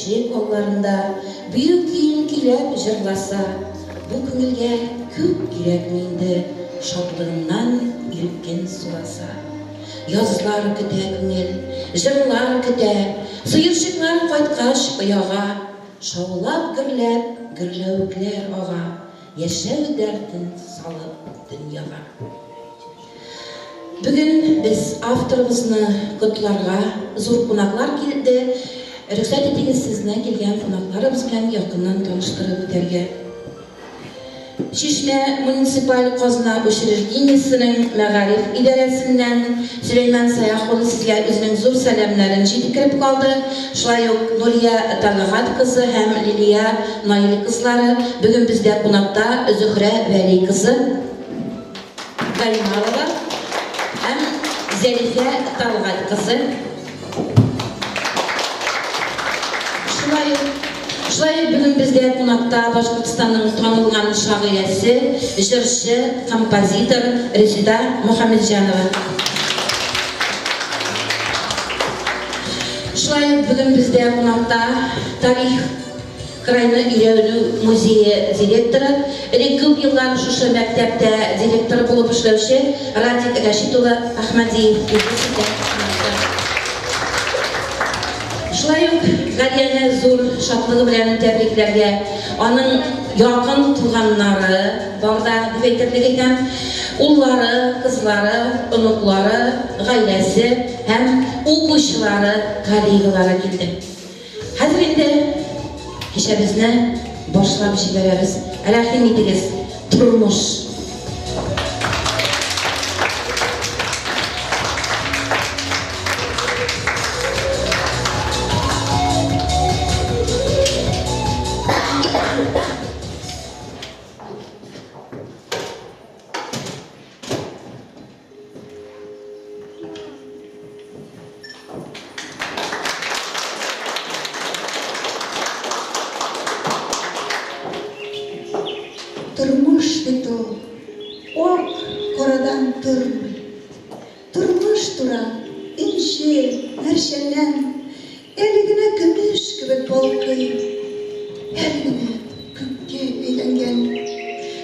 Ишек алларында бию көен көйләп җырласа, бу күңелгә күп кирәкми инде, шатлыгыннан иркен суласа. Язлар көтә күңел, җырлар көтә, сыерчыклар кайткач ояга, шаулап-гөрләп гөрләвекләр ага, яшәү дәртен салып дөньяга. Бүген без авторыбызны котларга зур кунаклар килде. Рөхсәт итегез сезне килгән кунакларыбыз белән якыннан таныштырып үтәргә. Чишмә муниципаль казна учреждениесенең мәгариф идарәсеннән Сөләйман Сәях улы сезгә үзенең зур сәламнәрен җиткереп калды. Шулай ук Нурия Тәлгать кызы һәм Лилия Наил кызлары бүген бездә кунакта Зөһрә Вәли кызы. Гаймалова һәм Зәлифә Талгать кызы. Шулай ук, шулай ук бүген бездә кунакта Башкортстанның танылган шагыйрәсе, җырчы, композитор Резеда Мөхәммәтҗанова. Шулай ук бүген бездә кунакта тарих Крайны өйрәнү музее директоры, элек күп еллар шушы мәктәптә директор булып эшләүче Радик Рәшит улы Әхмәдиев үзе сездә кунакта. Шулай ук Галияне зур шатлыгы белән тәбрикләргә аның якын туганнары бар да дип әйтерлек икән. Уллары, кызлары, оныклары, гаиләсе һәм укучылары, коллегалары килде. Хәзер инде кичәбезне башлап җибәрәбез. Рәхим итегез, тормыш! Тормыш бит ул ак карадан тормый. Тормыш тура энҗе, мәрҗәннән, Әле генә көмеш кебек балкый, Әле генә күккә әйләнгән.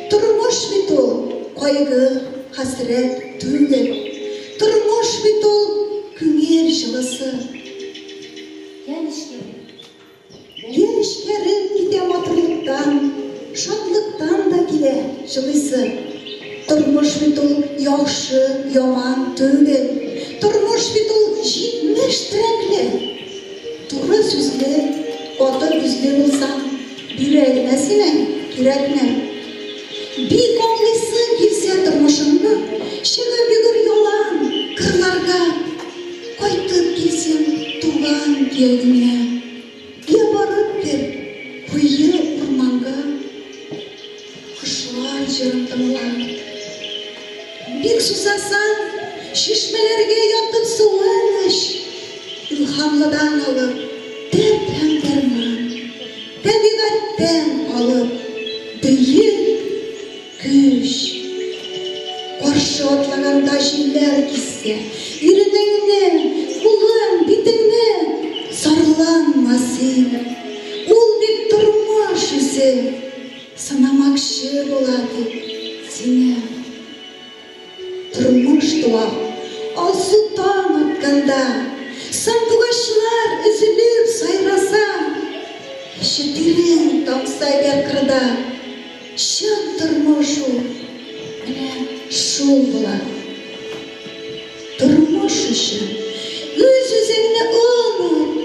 Тормыш бит ул кайгы, хәсрәт түгел, Тормыш бит ул күңел җылысы. Йә нечкәреп, Йә нечкәреп китә матурлыктан, Шатлыктан да килә җылыйсы. Тормыш бит ул яхшы, яман түгел, Тормыш бит ул 70 терәкле. Туры сүзле, каты күзле булсаң, Бирә генә синең кирәкне. Бик аңлыйсың килсә тормышыңны, Чыгып йөгер ялан, кырларга. Кайтып килсәң туган төягеңә, Я барып кер куе урманга, Кошлар җырын тыңла. Бик сусасаң, чишмәләргә ятып суын эч, Илһамлыдан алып дәрт һәм дәрман, Табигатьтән алып бөек Көч. Каршы атлаганда җилләр киссә, Иренеңне, кулың, битеңне, Зарланма син. Ул бит тормыш үзе, Сынамакчы була дип сине. Тормыш туа, алсу таң атканда, Сандугачлар өзелеп сайраса, Әче тирең тамса әгәр кырда, Чын тормыш ул менә шул була. Тормыш өчен үз-үзеңне оныт,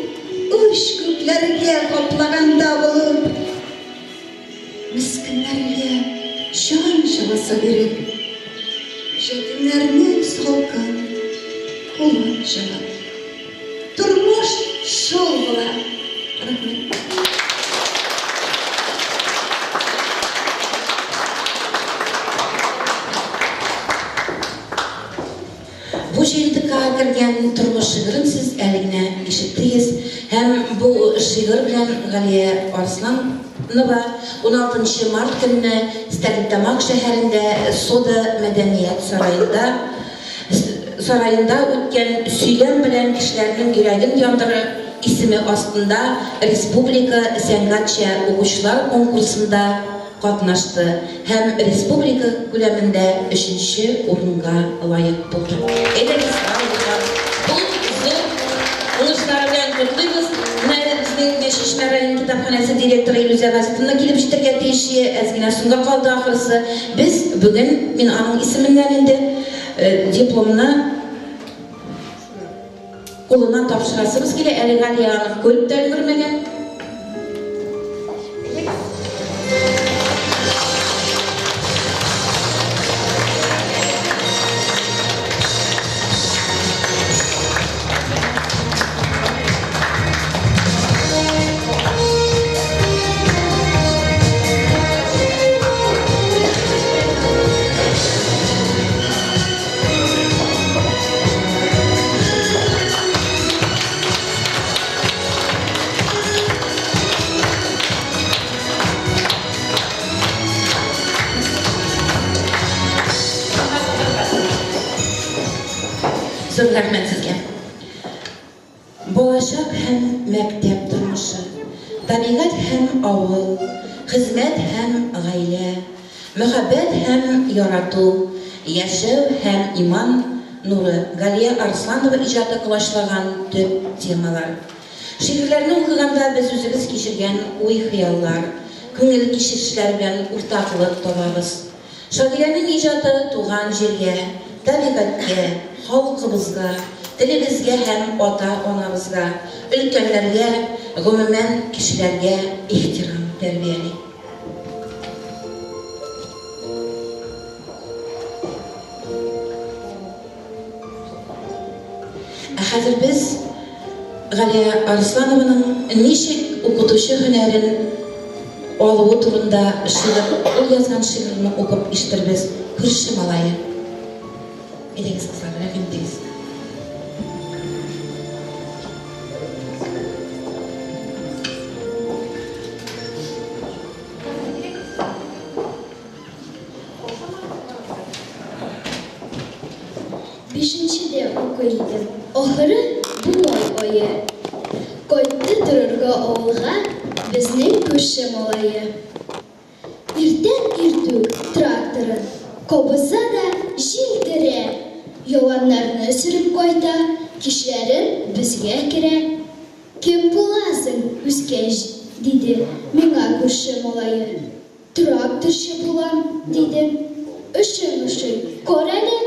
Уч күкләргә каплаганда болыт. Мескеннәргә җан җылысы биреп, Җәтимнәрнең салкын кулын җылыт. Тормыш шул була. Рәхмәт. Бу җыентыкка кергән тормыш шигырен сез әле генә ишеттегез һәм бу шигырь белән Галия Арсланова 16 март көнне Стәрлетамак шәһәрендә Сода мәдәният сараенда сараенда үткән сөйләм белән кешеләрнең йөрәген яндырып, исеме астында республика сәнгатьчә укучылар конкурсында катнашты һәм республика күләмендә өченче урынга лаек булды. Әйдәгез, бу зур уңышлары белән котлыйбыз. Менә безнең Чишмә район китапханәсе директоры Илүзә Вазитовна килеп җитәргә тиеш, әз генә соңга калды ахрысы. Без бүген, мин аның исеменнән инде дипломны кулына тапшырасыбыз килә, әле Галия аны күреп тә өлгермәгән. Зур рәхмәт сезгә. Балачак һәм мәктәп тормышы, табигать һәм авыл, хезмәт һәм гаилә, мәхәббәт һәм ярату, яшәү һәм иман нуры Галия Арсланова иҗаты колачлаган төп темалар. Шигырьләрне укыганда без үзебез кичергән уй-хыяллар, күңел кичерешләр белән уртаклык табабыз. Шагыйрәнең иҗаты туган җиргә, табигатькә, халкыбызга, телебезгә һәм ата-анабызга, өлкәннәргә, гомумән, кешеләргә ихтирам тәрбияли. Ә хәзер без Галия Арсланованың ничек укытучы һөнәрен алуы турында шигырь, ул язган шигырьне укып ишетербез. Күрше малае. Әйдәгез, кызлар, рәхим итегез. Бишенчедә укый идем, ахыры бу май ае. Кайтты торырга авылга безнең күрше малае. Иртән иртүк тракторын кабыза да җилдерә, яланнарны сөреп кайта, кичләрен безгә керә. Кем буласың, үскәч? диде миңа күрше малае. Тракторчы булам, дидем. Эшең ошый, карале!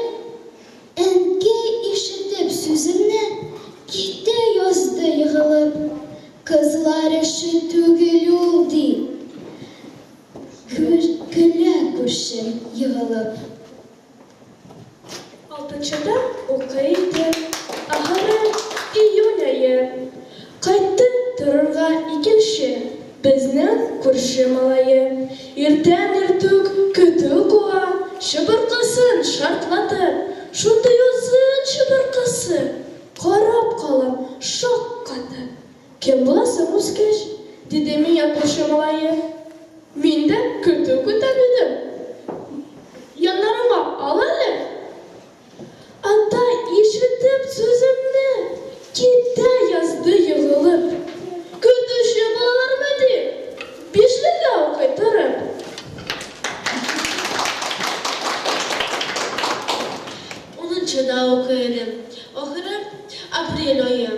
Әнкәй ишетеп сүземне, китә язды егылып. Кызлар эше түгел ул, ди. Көлә күршем егылып. Алтынчыда укый идем, ахыры июнь ае. Кайтты торырга икенче, безнең күрше малае. Иртән иртүк көтү куа, чыбыркысын шартлатып. Шундый озын чыбыркысы, карап калам шаккатып. Кем буласың, үскәч? диде миңа күрше малае. Мин дә көтү көтәм, дидем. Яннарыңа ал әле. Ата ишетеп сүземне, китә язды егылып. Көтүче булалармы, ди, бишлегә укый торып. Унынчыда укый идем. Ахыры апрель ае.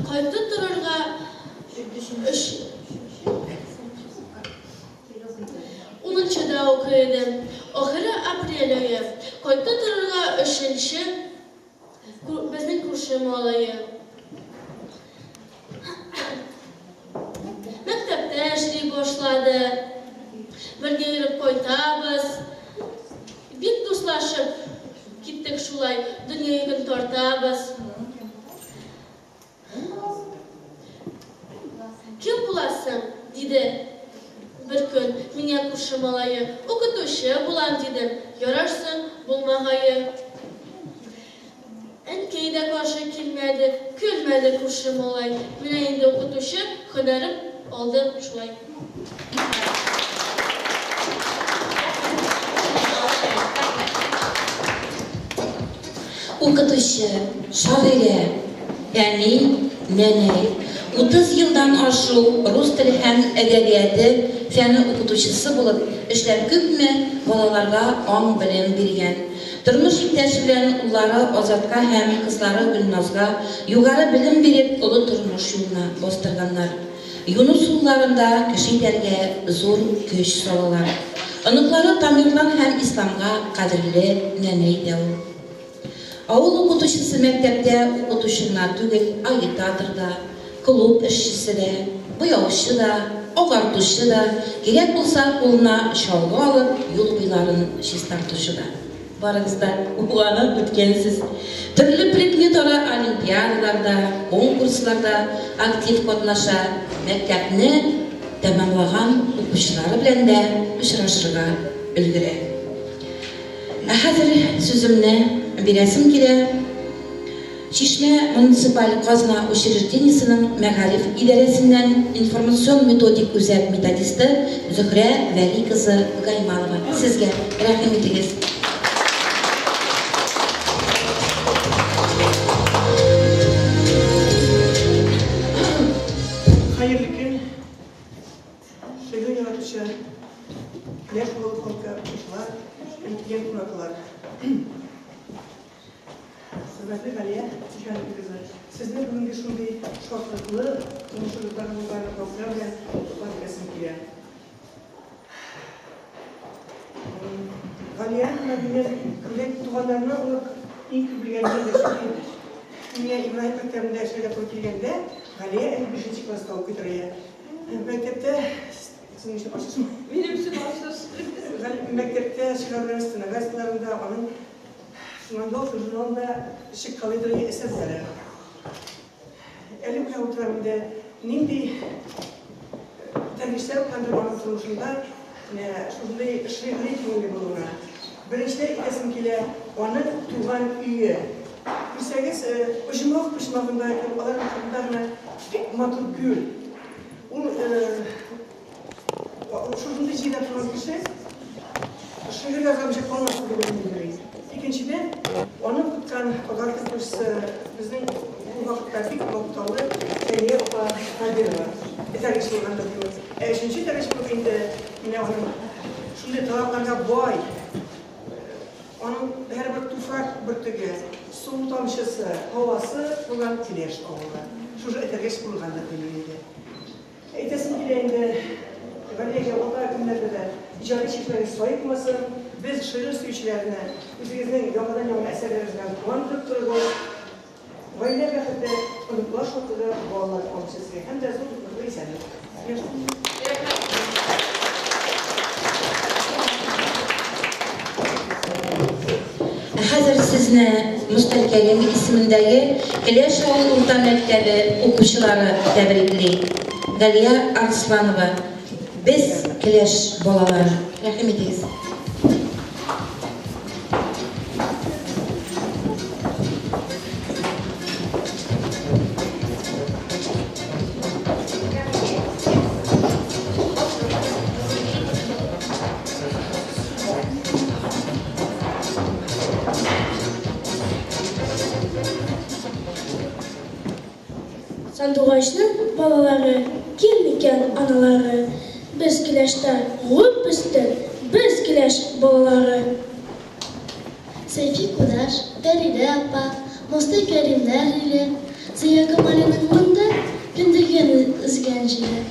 Кайтты торырга өч Унынчыда укый идем. Ахыры апрель ае. Кайтты торырга өченче безнең күрше малае. Мәктәптә эшли башлады. Бергә йөреп кайтабыз. Бик дуслашып киттек шулай, дөнья йөген тартабыз. Кем буласың? диде бер көн миңа күрше малае. Укытучы булам, дидем. Ярарсың, булмагае. Әнкәй дә каршы килмәде, көлмәде күрше малай. Менә инде укытучы һөнәрен алдым шулай. Укытучы, шагыйрә, әни, нәнәй. 30 елдан ашу рус теле һәм әдәбияты фәне укытучысы булып эшләп күпме балаларга аң-белем биргән. Тормыш иптәше белән уллары Азатка һәм кызлары Гөлназга югары белем биреп олы тормыш юлына бастырганнар. Юныс улларын да кеше итәргә зур көч салалар. Оныклары Тамерлан һәм Исламга кадерле нәнәй дә ул. Авыл укытучысы мәктәптә укытучы гына түгел, агитатор да, клуб эшчесе дә, буяучы да, агартучы да, кирәк булса, кулына чалгы алып, юл буйларын чистартучы да. Барыгыз да укыганын үткәнсез. Төрле предметара олимпиадаларда, конкурсларда актив катнаша, мәктәпне тәмамлаган укучылары белән дә очрашырга өлгерә. Ә хәзер сүземне бирәсем килә Чишмә муниципаль казна учреждениесенең мәгариф идарәсеннән информацион-методик үзәк методисты Зөһрә Вәли кызы Гаймалова. Сезгә рәхим итегез. Хәерле көн, Шигырь яратучы Келәш авылы халкы, укучылар һәм килгән кунаклар. Хөрмәтле Галия Җиһанов кызы, сезне бүгенге шундый шатлыклы тормышыгыздагы булган вакыйга белән котлап үтәсем килә. Галия минем күбрәк туганнарымнан алып иң күп белгәнем дә чөнки миңа Ибраһим мәктәбендә эшләргә туры килгәндә, Галия әле бишенче класста укый тора иде. Мәктәптә Синең өчен ачышмы? Минем өчен ачыш. Мәктәптә чыгарган стена газеталарында аның шуннан Ялта журналында чыккалый торган әсәрләре. Әле уйлап утырам инде, нинди этәргечләр булгандыр аның тормышында, менә шушындый шигъри күңелле булуына. Беренчедән әйтәсем килә, аның туган өе. Күрсәгез, оҗмах почмагында, алар якында гына бик матур күл. Ул шушындый җирдә туган кеше шигырь язамчы калмас дип уйлыйм. Икенчедән, аны укыткан татар укытучысы безнең ул вакытта бик мактаулы Фәния апа Кадирова этәргеч булгандыр дим. Ә өченче этәргеч булып инде менә аның шундый талантларга бай, аның һәрбер туфрак бөртеге, су тамчысы, һавасы булган Теләш авылы. Шушы этәргеч булгандыр дим инде. Әйтәсем килә инде, Галиягә алда көннәрдә дә иҗади чишмәгез саекмасын, без шигырь сөючеләрне үзегезнең яңадан-яңа әсәрләрегез белән куандырып торыгыз. Гаилә бәхете, оныклар шатлыгы, балалар куанычы сезгә һәм дә зур ныклы исәнлек. Менә шул. Ә хәзер сезне Мостай Кәрим исемендәге Келәш авыл урта мәктәбе укучылары тәбрикли. Галия Арсланова, Без, Келәш балалары. Рәхим итегез. Сандугачның балалары, кем икән аналары? Без келәштә гуып үстек, без келәш балалары. Сәйфи Кудаш, Фәридә апа, Мостай Кәримнәр иле, Зыя Камалиның монда кендеген өзгән җире.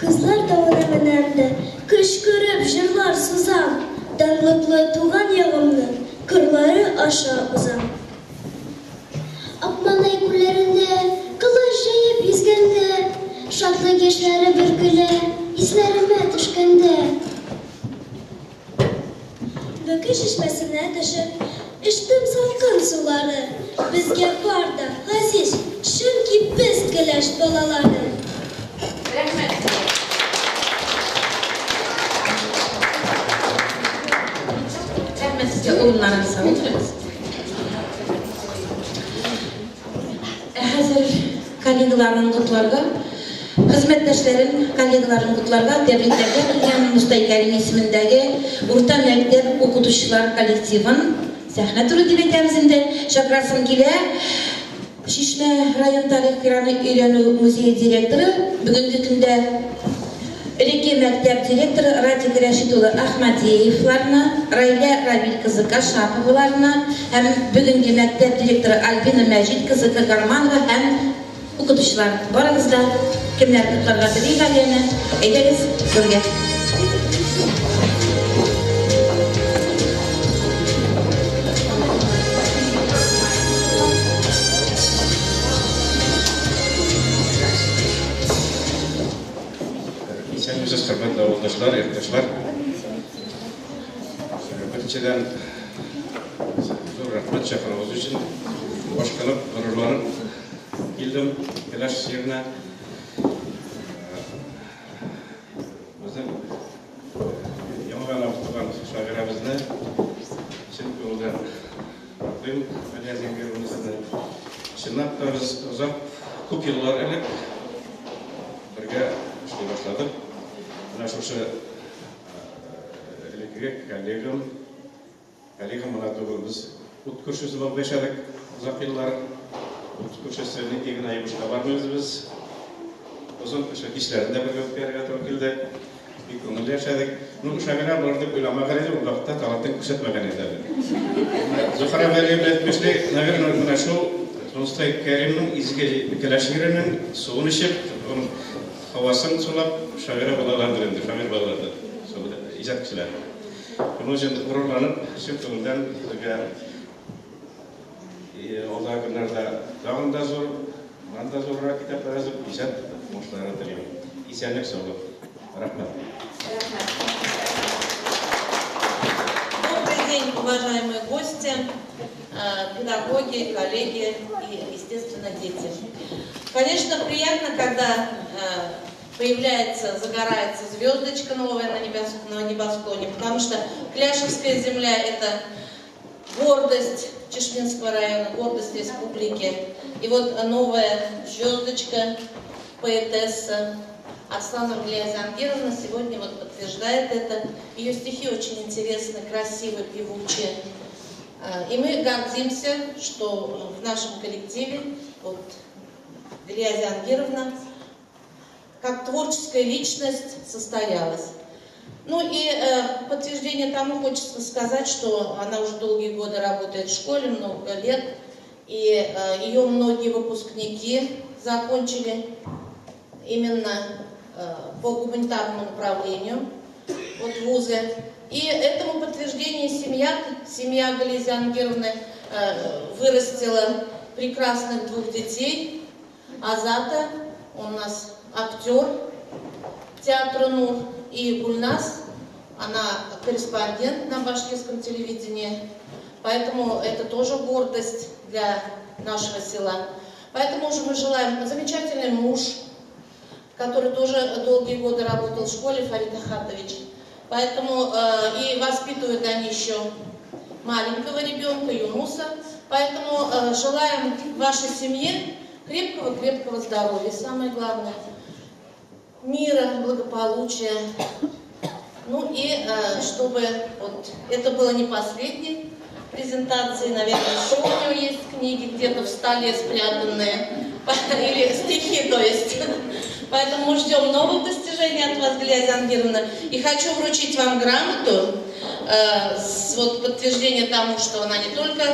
Кызлар тавына менәм дә, кычкырып җырлар сузам, Данлыклы туган ягымның кырлары аша узам. Акмаңнай күлләрендә колач җәеп йөзгәндә, Шатлык яшьләре бөркелә исләремә төшкәндә. Бөке чишмәсенә төшеп, эчтем салкын сулары. Безгә бар да газиз, чөнки без келәш балалары. Рәхмәт. Рәхмәт сезгә, урыннарыгызга утырыгыз. Ә хәзер коллегаларын котларга, хезмәттәшләрен, коллегаларын котларга, тәбрикләргә килгән Мостай Кәрим исемендәге урта мәктәп укытучылар коллективын Сәхнә туры дип әйтәбез инде. Чакырасым килә. Чишмә район тарих-кыраны өйрәнү музее директоры, бүгенге көндә элекке мәктәп директоры Радик Рәшит улы Ахмадеевларны, Райлә Равил кызы Кашаповаларны һәм бүгенге мәктәп директоры Альбина Мәҗит кызы Кагарманова һәм укытучылар. Барыгыз да, кемнәр котларга тели Галияне, әйдәгез түргә. Исәнмесез, хөрмәтле авылдашлар, якташлар. Беренчедән, зур рәхмәт чакыруыгыз өчен. Ашкынып, горурланып килдем Келәш җиренә. Безнең яңа гына туган шагыйрәбезне чын күңелдән котлыйм, Галия Зингировнаны. Чынлап та без озак, күп еллар элек бергә эшли башладык. Менә шушы элеккеге коллегам, коллегам гына түгел, без ут күршесе булып яшәдек озак еллар. Ут күршесе нинди генә йомышка бармыйбыз без. Озын кышы кичләрен дә бергә үткәрергә туры килде. Бик күңелле яшәдек. Ну, шагыйрә булыр дип уйламаган идем, ул вакытта талантын күрсәтмәгән иде әле. Зөһрә Вәлиевна әйтмешли, наверное, менә шул Мостай Кәримнең изге кәләш җиренең суын эчеп, аның һавасын сулап, шагыйрә булалардыр инде, шагыйрь балалардыр, шул иҗат кешеләре. Шуның өчен горурланып, чын күңелдән сезгә алдагы көннәрдә тагын да зур, моннан да зуррак китаплар язып, иҗат уңышлары телим. Исәнлек, саулык. Рәхмәт. Добрый день, уважаемые гости, педагоги, коллеги и, естественно, дети. Конечно, приятно, когда появляется, загорается звездочка новая на небосклоне, потому что Кляшевская земля – это гордость Чишминского района, гордость республики. И вот новая звездочка, поэтесса Арсланова Галия Зиангировна сегодня вот подтверждает это. Ее стихи очень интересны, красивые, певучие. И мы гордимся, что в нашем коллективе вот Галия Зиангировна как творческая личность состоялась. Ну и подтверждение тому хочется сказать, что она уже долгие годы работает в школе, много лет, и ее многие выпускники закончили именно по гуманитарному направлению вот, вузы. И этому подтверждение семья Галии Зиангировны вырастила прекрасных двух детей. Азата, он у нас актер театра «Нур», и Гульнас, она корреспондент на башкирском телевидении, поэтому это тоже гордость для нашего села. Поэтому уже мы желаем замечательный муж, который тоже долгие годы работал в школе, Фарид Ахатович. Поэтому и воспитывают они еще маленького ребенка, Юнуса. Поэтому желаем вашей семье крепкого-крепкого здоровья, самое главное, мира, благополучия. Ну и чтобы вот это было не последней презентации, наверное, еще у него есть книги где-то в столе спрятанные, или стихи, то есть. Поэтому ждем новых достижений от вас, Галия Зиангировна. И хочу вручить вам грамоту, с вот подтверждение тому, что она не только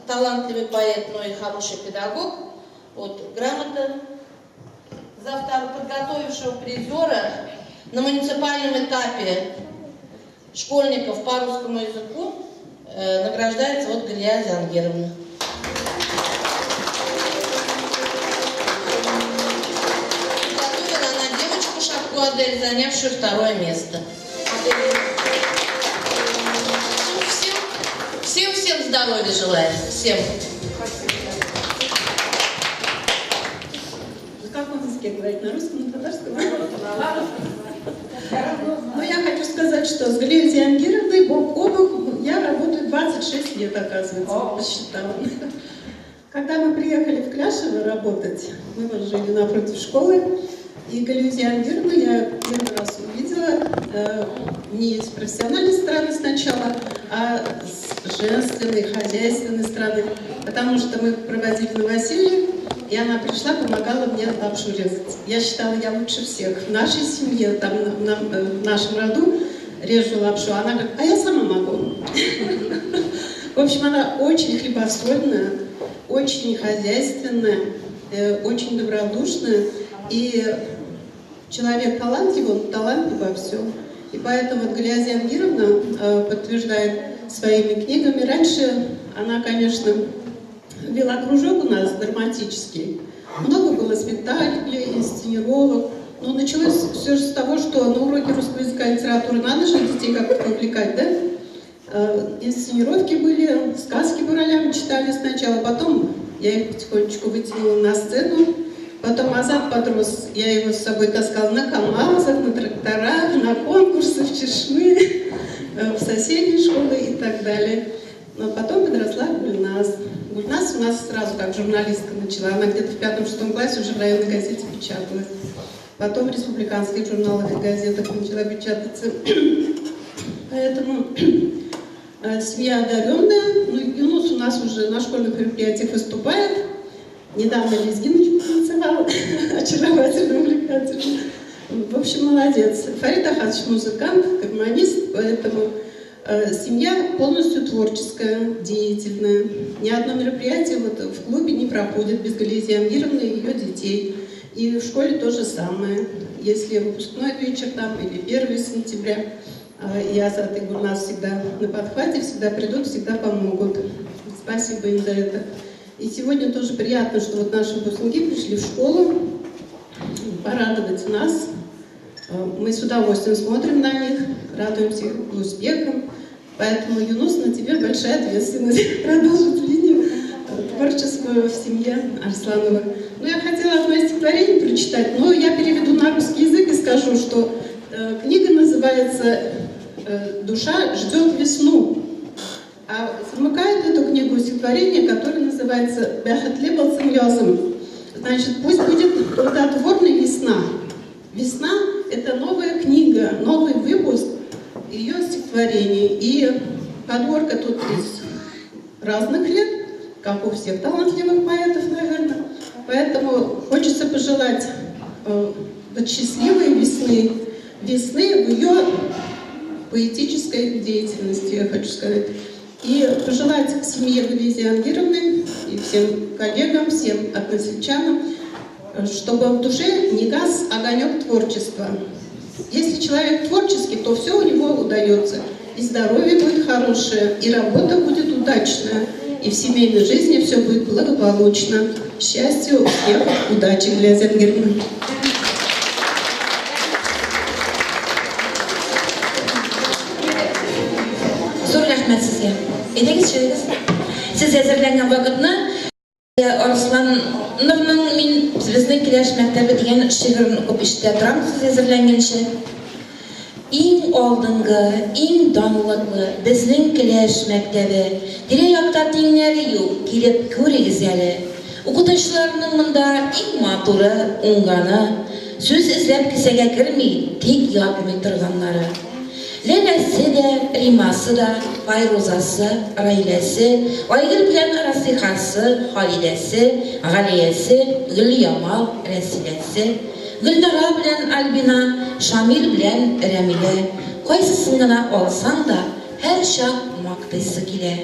талантливый поэт, но и хороший педагог. Вот грамота за подготовившего призера на муниципальном этапе школьников по русскому языку награждается вот Галия Зиангировна. Подготовила она девочку Шапку Адель, занявшую второе место. Ну, всем здоровья желаю. Всем. Как он языке говорит? На русском, на татарском? Но я хочу сказать, что с Галией Зиангировной бок о бок я работаю 26 лет, оказывается, посчитала. Когда мы приехали в Кляшево работать, мы вот жили напротив школы, И Галию Зиангировну я первый раз увидела не с профессиональной стороны сначала, а с женственной, хозяйственной стороны, потому что мы проводили новоселье, и она пришла, помогала мне лапшу резать. Я считала, я лучше всех в нашей семье, там, в нашем роду режу лапшу. Она говорит, а я сама могу. В общем, она очень хлебосольная, очень хозяйственная, очень добродушная. И человек талантливый, он талантлив во всем. И поэтому вот Галия Зиангировна подтверждает своими книгами. Раньше она, конечно, вела кружок у нас драматический. Много было спектаклей, инсценировок. Но началось все же с того, что на уроке русского языка и литературы надо же детей как-то вовлекать, да? Инсценировки были, сказки по ролям читали сначала, потом я их потихонечку вытянула на сцену. Потом Азат подрос, я его с собой таскала на КамАЗах, на тракторах, на конкурсы, в Чешмы, в соседние школы и так далее. Но потом подросла Гульназ. Гульназ у нас сразу как журналистка начала. Она где-то в 5-6 классе уже в районной газете печаталась. Потом в республиканских журналах и газетах начала печататься. Поэтому семья одаренная. Ну, Юнус у нас уже на школьных мероприятиях выступает. Недавно лезгиночку танцевал, очаровательно, увлекательно. В общем, молодец. Фарид Ахатович музыкант, гармонист, поэтому семья полностью творческая, деятельная. Ни одно мероприятие вот в клубе не проходит без Галии Зиангировны и ее детей. И в школе то же самое. Если выпускной вечер там или 1 сентября, и Азат и Гульназ всегда на подхвате, всегда придут, всегда помогут. Спасибо им за это. И сегодня тоже приятно, что вот наши выпускники пришли в школу порадовать нас. Мы с удовольствием смотрим на них, радуемся их успехам. Поэтому, Юнус, на тебе большая ответственность продолжить линию творческую в семье Арсланова. Ну, я хотела одно стихотворение прочитать, но я переведу на русский язык и скажу, что книга называется «Душа ждет весну». А замыкает эту книгу стихотворение, которое называется «Бәхетле булсын язым». Значит, пусть будет плодотворной весна. Весна – это новая книга, новый выпуск ее стихотворений. И подборка тут из разных лет, как у всех талантливых поэтов, наверное. Поэтому хочется пожелать вот счастливой весны, весны в ее поэтической деятельности, я хочу сказать. И пожелать семье Галии Зиангировны и всем коллегам, всем односельчанам, чтобы в душе не гас огонек творчества. Если человек творческий, то все у него удается. И здоровье будет хорошее, и работа будет удачная, и в семейной жизни все будет благополучно. Счастья, успехов, удачи, Галия Зиангировна. Зур рәхмәт сезгә. Әйдәгез, чыгыгыз. Сез әзерләнгән вакытны Арслановның мин безнең Келәш мәктәбе дигән шигырен укып ишетә торам сез әзерләнгәнче. Иң алдынгы, иң данлыклы безнең Келәш мәктәбе. Тирә-якта тиңнәре юк, килеп күрегез әле. Укытучыларның монда иң матуры, уңганы, сүз эзләп кесәгә керми, тик ятмый торганнары. Ләләсе дә, Римасы да, Файрузасы, Раиләсе, Айгөл белән Расихасы, Халидәсе, Галиясе, Гөльямал, Рәсиләсе, Гөлнара белән Альбина, Шамил белән Рәмилә. Кайсысын гына алсаң да, һәр чак мактыйсы килә.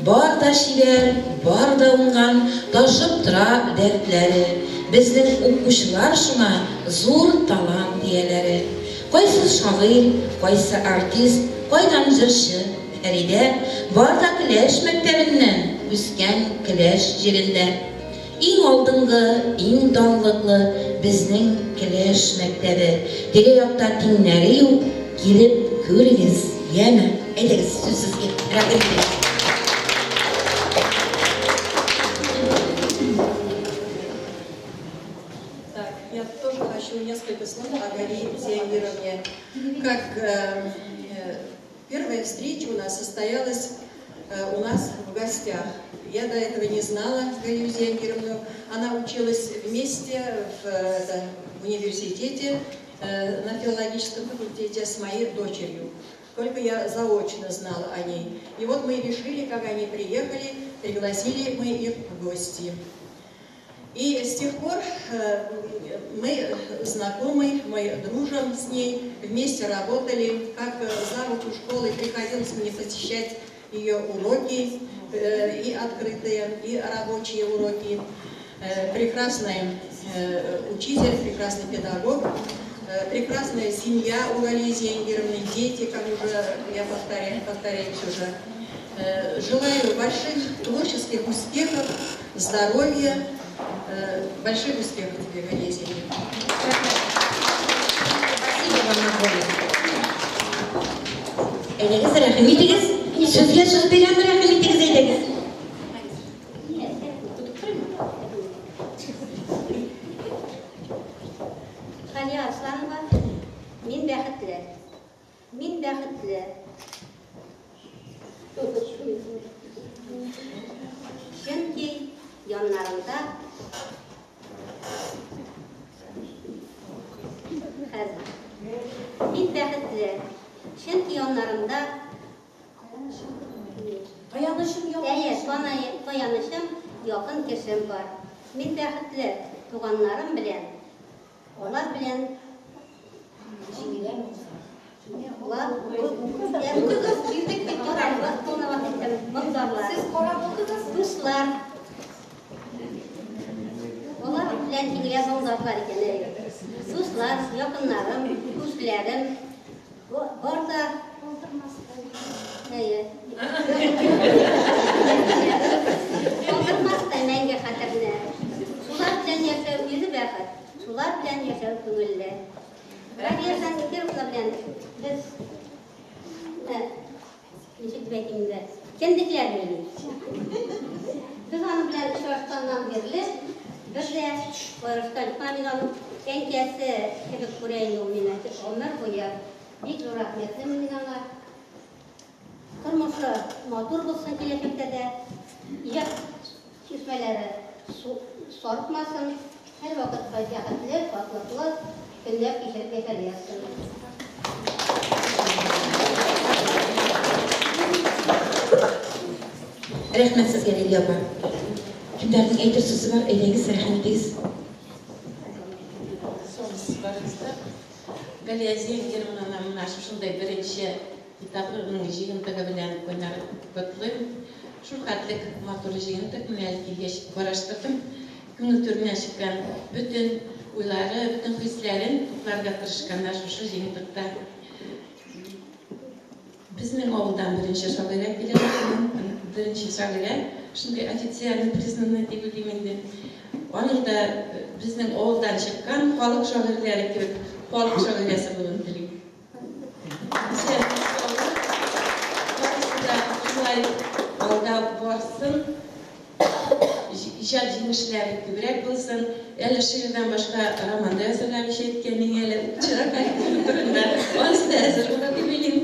Бар да чибәр, бар да уңган, ташып тора дәртләре. Безнең укучылар шуңа зур талант ияләре. Кайсы шагыйрь, кайсы артист, кайдан җырчы, Фәридә, бар да Келәш мәктәбеннән, үскән Келәш җирендә. Иң алдынгы, иң данлыклы безнең Келәш мәктәбе. Тирә-якта тиңнәре юк, килеп күрегез, яме. Әйдәгез, сүз сезгә. Рәхмәт. Так, я тоже хочу несколько слов о Галии Зиангировне. Как первая встреча у нас состоялась у нас в гостях. Я до этого не знала Галию Зиангировну. Она училась вместе в, это, в университете на филологическом факультете с моей дочерью. Только я заочно знала о ней. И вот мы решили, как они приехали, пригласили мы их в гости. И с тех пор мы знакомы, мы дружим с ней, вместе работали. Как завуч школы приходилось мне посещать ее уроки, и открытые, и рабочие уроки. Прекрасный учитель, прекрасный педагог, прекрасная семья у Галии Зиангировны, дети, как уже я повторяю, повторяюсь уже. Желаю больших творческих успехов, здоровья, больших успехов тебе, Галия Зиангировна. Спасибо вам огромное. Әйдәгез, рәхим итегез. Сезгә сүз бирәм, рәхим итегез, әйдәгез. Хәния Арсланова, мин бәхетле. Мин бәхетле. Чөнки яннарымда хәзер. Мин бәхетле. Чөнки яннарымда Таянычым якын. Әйе, таянычым якын кешем бар. Мин бәхетле туганнарым белән. Алар белән Алар Укыгыз, бирдек бит Моңзарлар. Сез карап укыгыз. Дуслар. Алар белән җиңелә моңзарлар икән. Дуслар, якыннарым, күршеләрем. Бар да Әйе. Калдырмастай мәңге хәтерне. Шулар белән яшәү үзе бәхет. Шулар белән яшәү күңелле. Галия Зиангировна белән без ничек дип әйтим инде, кендекләр мени. Без аның белән очрашканнан бирле бер дә аерышкан. Мин аның әнкәсе кебек күрә инде ул мине гомер буе. Бик зур рәхмәтлемен мин аңа. Тормышы матур булсын киләчәктә дә. Иҗат чишмәләре сарыкмасын, һәрвакыт бәхетле, шатлыклы көннәр кичереп яшәргә язсын. Рәхмәт сезгә, Лилия апа. Кемнәрнең әйтер сүзе бар, әйдәгез, рәхим итегез. Саумысыз барыгыз да. Галия Зиангировнаны менә шушындай беренче китабының җыентыгы белән кайнар котлыйм. Шул хәтлек матур җыентык, менә әле килгәч караштырдым. Күңел түреннән чыккан бөтен уйлары, бөтен хисләрен тупларга тырышканнар шушы җыентыкта. Безнең авылдан беренче шагыйрә килә, беренче шагыйрә, шундый официально признанный дип уйлыйм инде. Аның да безнең авылдан чыккан халык шагыйрьләре кебек халык шагыйрәсе булуын телим. Исәнлек, саулык, барысы да шулай алда барсын. Иҗат җимешләре күбрәк булсын. Әле шигырьдән башка роман да язарга обещать иткән миңа әле укытучылар коллективы турында. Анысы да әзер була дип уйлыйм.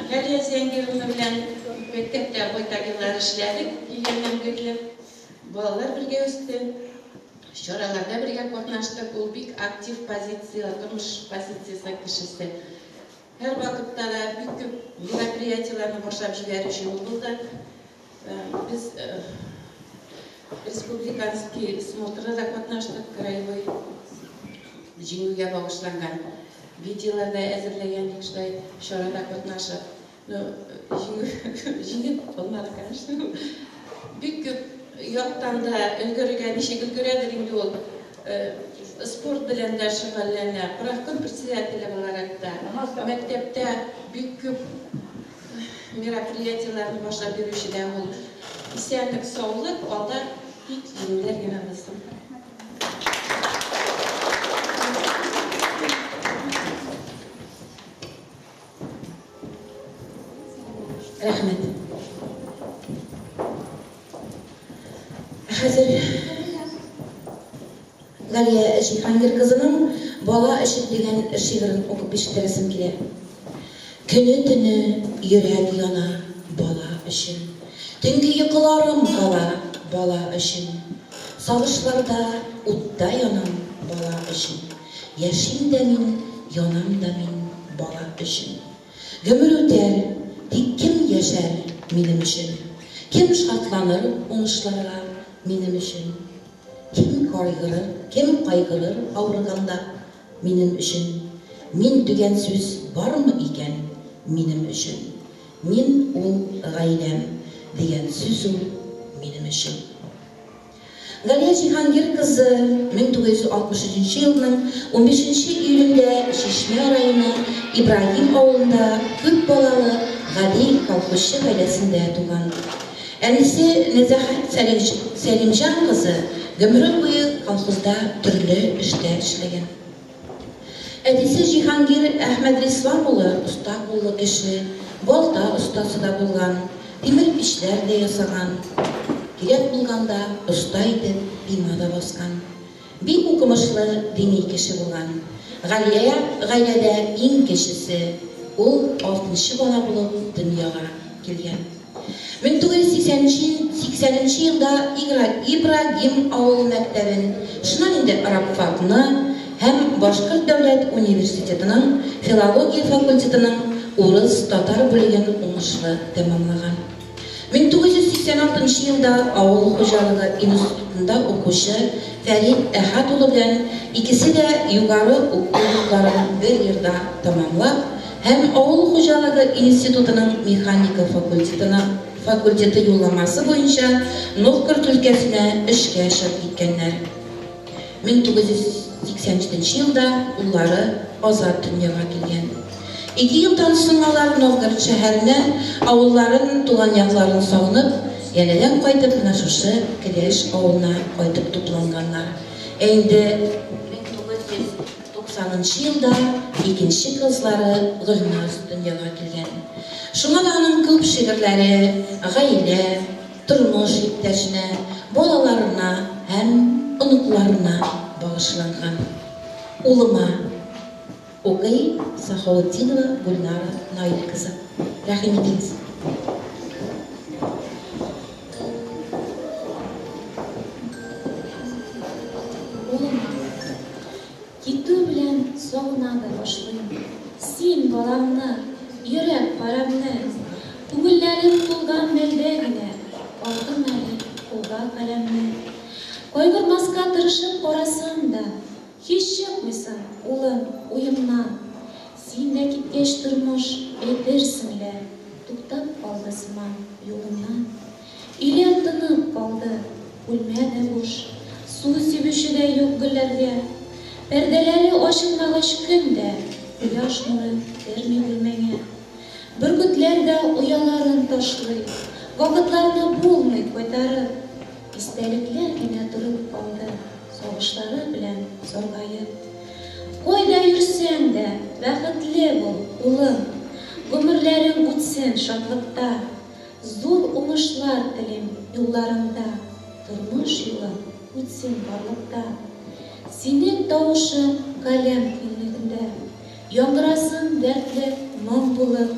Галия Зиангировна белән мәктәптә байтак еллар эшләдек, килгәннән бирле. Балалар бергә үсте. Чараларда бергә катнаштык. Ул бик актив позиция, тормыш позициясе кешесе. Һәрвакытта да бик күп мероприятиеләрне башлап җибәрүче ул булды. Без республиканский смотрда да катнаштык, краевой җиңүгә багышланган видеолар да әзерләгән идек, шулай чарада катнашып. Ну, җиңү җиңеп булмады, конечно. Бик күп яктан да өлгерергә ничек өлгерәдер инде ул. Спорт белән дә шөгыльләнә, профком председателе буларак та, мәктәптә бик күп мероприятиеләрне башлап йөрүче дә ул. Исәнлек, саулык, алда тик җиңүләр генә булсын. Рәхмәт. Хәзер Галия Җиһангир кызының Бала өчен дигән шигырен укып ишеттерәсем килә. Көне-төне йөрәк яна бала өчен. Төнге йокыларым кала бала өчен. Сагышларда, утта янам бала өчен. Яшим дә мин, янам да мин бала өчен. Гомер үтәр, тик кем яшәр минем өчен? Кем шатланыр уңышларга минем өчен? Кем кайгырыр, кем кайгырыр авырганда минем өчен? Мин дигән сүз бармы икән минем өчен? Мин ул гаиләм дигән сүз ул минем өчен. Галия Җиһангир кызы 1963 елның 15 июлендә Чишмә районы Ибраһим авылында күп балалы гади колхозчы гаиләсендә туган. Әнисе Нәзәхәт Сәлимҗан кызы гомере буе колхозда төрле эштә эшләгән. Әтисе Җиһангир Әхмәдрислам улы оста куллы кеше, балта остасы да булган, тимер мичләр дә ясаган. Кирәк булганда оста итеп пима да баскан. Бик укымышлы, дини кеше булган. Галия гаиләдә иң кечесе, ул алтынчы бала булып дөньяга килгән. 1980 нче елда Ибрагим авыл мәктәбен, шуннан инде рабфакны һәм Башкорт дәүләт университетының филология факультетының урыс-татар бүлеген уңышлы тәмамлаган. 1986 нчы елда авыл хуҗалыгы институтында укучы Фәрит Әхәт улы белән икесе дә югары уку йортларын бер елда тәмамлап, Һәм авыл хуҗалыгы институтының механика факультетына факультеты юлламасы буенча Новгород өлкәсенә эшкә чыгып киткәннәр. 1987 нче елда уллары Азат дөньяга килгән. Ике елдан соң алар Новгород шәһәреннән авылларын, туган якларын сагынып, янәдән кайтып менә шушы Келәш авылына кайтып тупланганнар. Ә инде 1900. Туксанынчы елда икенче кызлары Гөлназ дөньяга килгән. Шуңа да аның күп шигырьләре гаилә, тормыш иптәшенә, балаларына һәм оныкларына багышланган. Улыма. Укый Сахаутдинова Гөлнара Наил кызы. Рәхим итегез. Улыма. Китү белән сагына да башлыйм. Син, баламны, йөрәк парәмне. Күңелләрем тулган мәлдә генә Алдым әле кулга каләмне. Кайгырмаска тырышып карасам да, Һич чыкмыйсың, улым, уемнан. Син дә киткәч тормыш, әйтерсең лә, Туктап калды сыман юлыннан. Өйләр тынып калды, бүлмә дә буш, Су сибүче дә юк гөлләргә. Пәрдәләре ачылмагач көн дә, Кояш нуры керми бүлмәңә. Бөркетләр дә ояларын ташлый, Вакытларны булмый кайтарып. Истәлекләр генә торып калды, Сагышлары белән саргаеп. Кайда йөрсәң дә, бәхетле бул, улым, Гомерләрең үтсен шатлыкта. Зур уңышлар телим юлларыңда, Тормыш юлың үтсен барлыкта. Синең тавышың галәм киңлегендә Яңгырасын дәртле моң булып.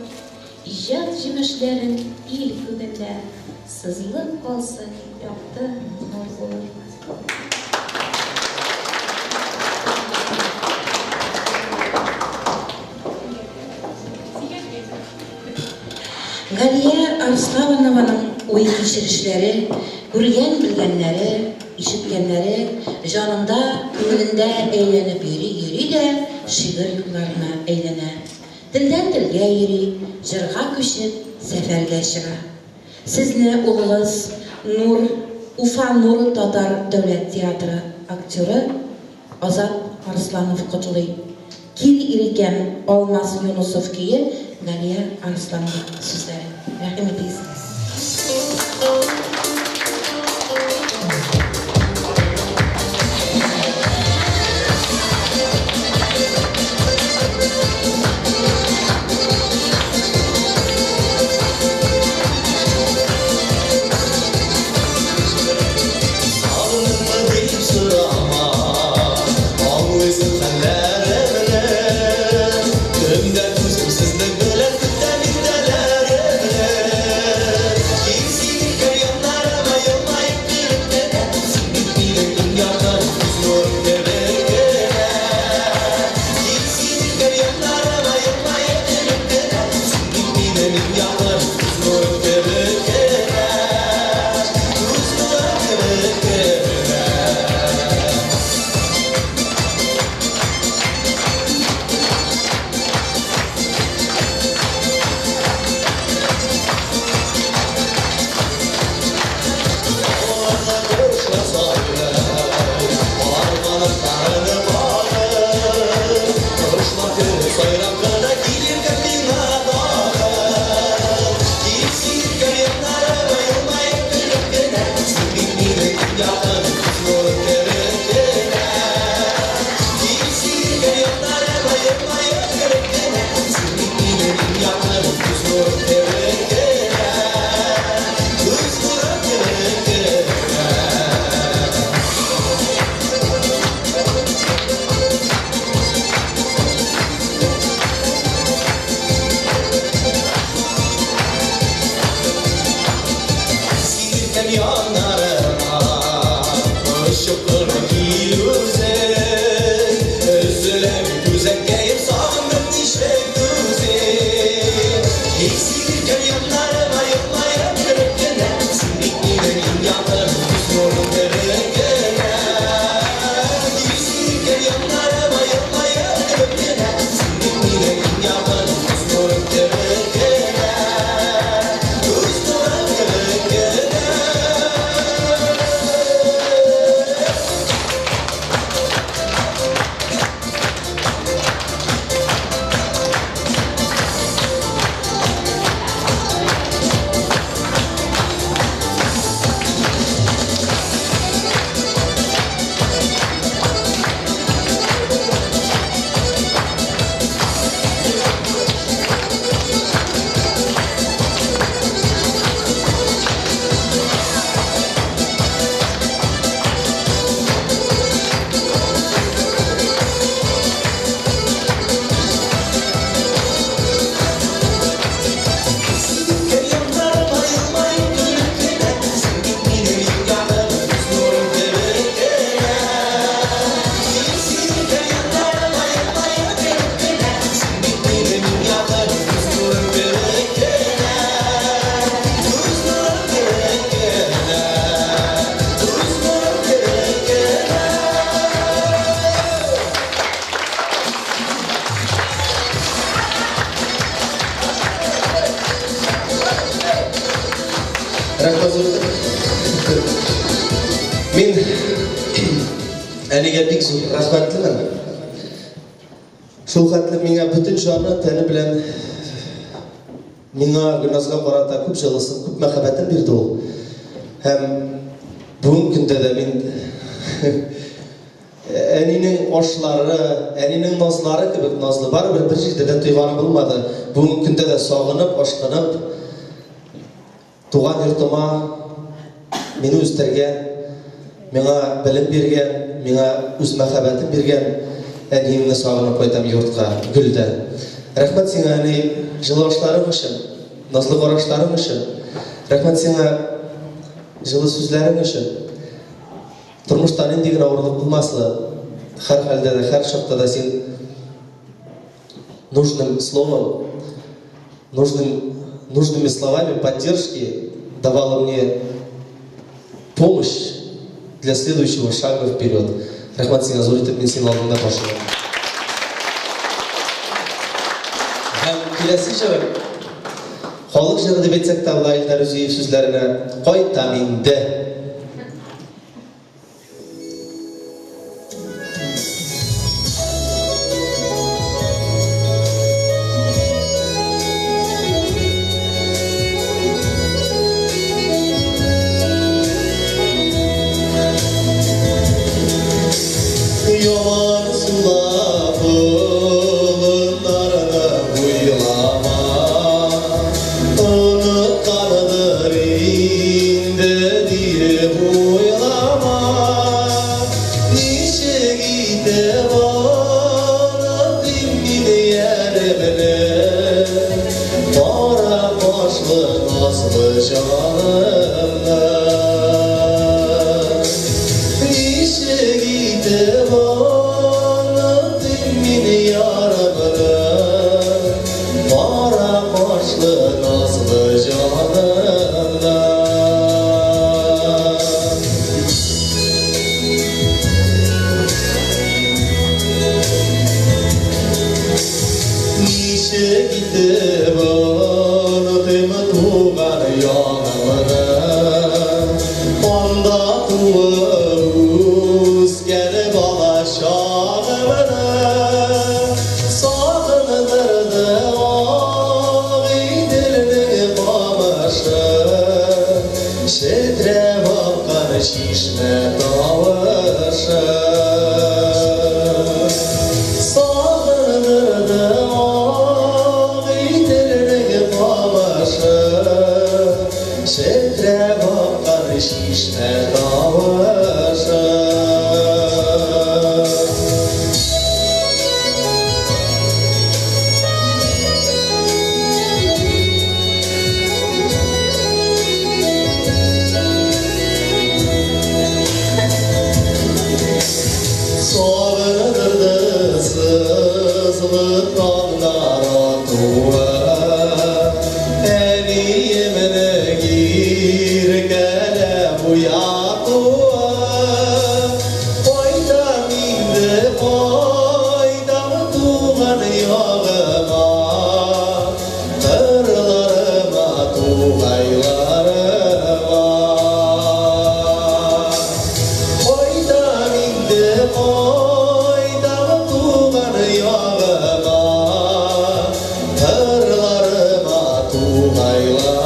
Иҗат җимешләрең ил күгендә Сызылып калсын якты нур булып. Галия Арсланованың уй-кичерешләре, күргән-белгәннәре, ишеткәннәре җанында, күңелендә әйләнеп йөри-йөри дә шигырь юлларына әйләнә. Телдән-телгә йөри, җырга күчеп, сәфәргә чыга. Сезне улыгыз Нур, Уфа Нур татар дәүләт театры актеры Азат Арсланов котлый. Кил, иркәм, Алмаз Юнысов көе, Галия Арсланова сүзләре. Рәхим итегез. Сагындыңмы дип сорама, Аңлыйсың хәлләремне. Көндә түземсезлек белән көтәм иртәләремне. Кил син. якын күз нурым кебек кенә. Кил сиргә яннарыма елмаеп көлеп кенә. Син бит минем иң якын күз нурым кебек кенә. Күз нурым кебек кенә. Сиркәм яннарыма очып кына кил үзең. Өзеләм күзәккәем, сагындым ничек түзим. Эй, сиркәм яннарыма елмаеп көлеп кенә. Син бит минем иң якын күз нурым кебек кенә. Кил сиркәм яннарыма елмаеп көлеп кенә. Син бит минем иң якын күз нурым кебек кенә. Күз нурым кебек кенә. Сиркәм яннарыма елмаеп көлеп кенә. Син бит минем иң якын күз нурым кебек кенә. Кил сиркәм яннарыма елмаеп көлеп кенә. Син бит минем иң якын күз нурым кебек кенә. Күз нурым кебек кенә. Күз нурым кебек кенә. Рәхмәт зур. Мин әнигә бик зур рәхмәтлемен. Шул хәтле миңа бөтен җаны, тәне белән миңа Гөлназга карата күп җылысын, күп мәхәббәтен бирде ул. Һәм бүгенге көндә дә мин әнинең ашлары, әнинең назлары кебек назлы барыбер бер җирдә дә тойганым булмады. Бүгенге көндә дә сагынып, ашкынып, туган йортыма мине үстергән, миңа белем биргән, миңа үз мәхәббәтен биргән әниемне сагынып кайтам йортка, гөлдә. Рәхмәт сиңа, әни, җылы ашларың өчен, назлы карашларың өчен. Рәхмәт сиңа җылы сүзләрең өчен. Тормышта нинди генә авырлык булмасын, һәр хәлдә дә, һәр чакта да син нужным словом, нужными словами поддержки давала мне помощь для следующего шага вперед. Рәхмәт сиңа зур итеп, мин синең алдыңда башым. Һәм киләсе җыр, халык җыры дип әйтсәк тә була, Илдар Юзиев сүзләренә «Кайтам инде». Яман сулап болыннарны буйлама, оныткандыр инде диеп уйлама. Ничек итеп онытыйм мин яремне, кара кашлы назлы җанымны. Ничек итеп онытыйм мин ярымны, кара кашлы назлы җанымны. Ничек итеп онытыйм туган ягымны, анда туып үскән бала чагымны. Сагындырды Агыйделнең камышы, четрәп аккан чишмә. чишмә тавышы. Сагындырды Агыйделнең камышы, Челтерәп аккан чишмә тавышы. Сагындырды сызылып таңнар атуы, Әниемнең иркәләп уятуы. Кайтам инде, кайтам туган ягыма, Кырларыма, тугайларыма. Кайтам инде, кайтам туган ягыма, Кырларыма, тугайларыма.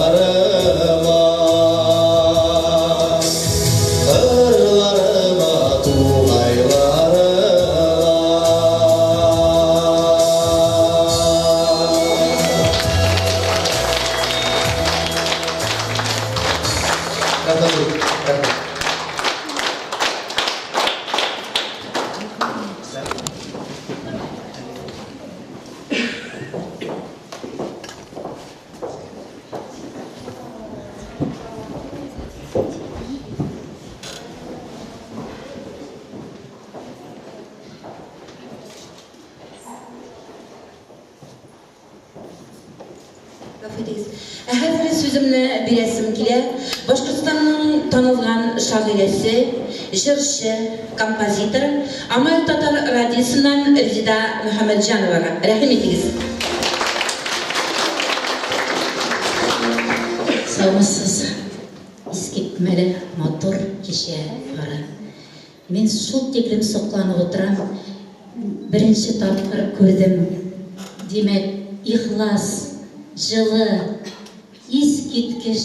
Кырларыма, тугайларыма. Рәхмәт, рәхмәт. Гафу итегез. Ә хәзер сүземне бирәсем килә. Башкортстанның танылган шагыйрәсе, җырчы, композитор, Амаль татар радиосыннан Резеда Мөхәммәтҗановага. Рәхим итегез. Саумысыз. Искитмәле матур кичә бара. Мин шул тиклем сокланып утырам. Беренче тапкыр күрдем. Димәк, ихлас, җылы, искиткеч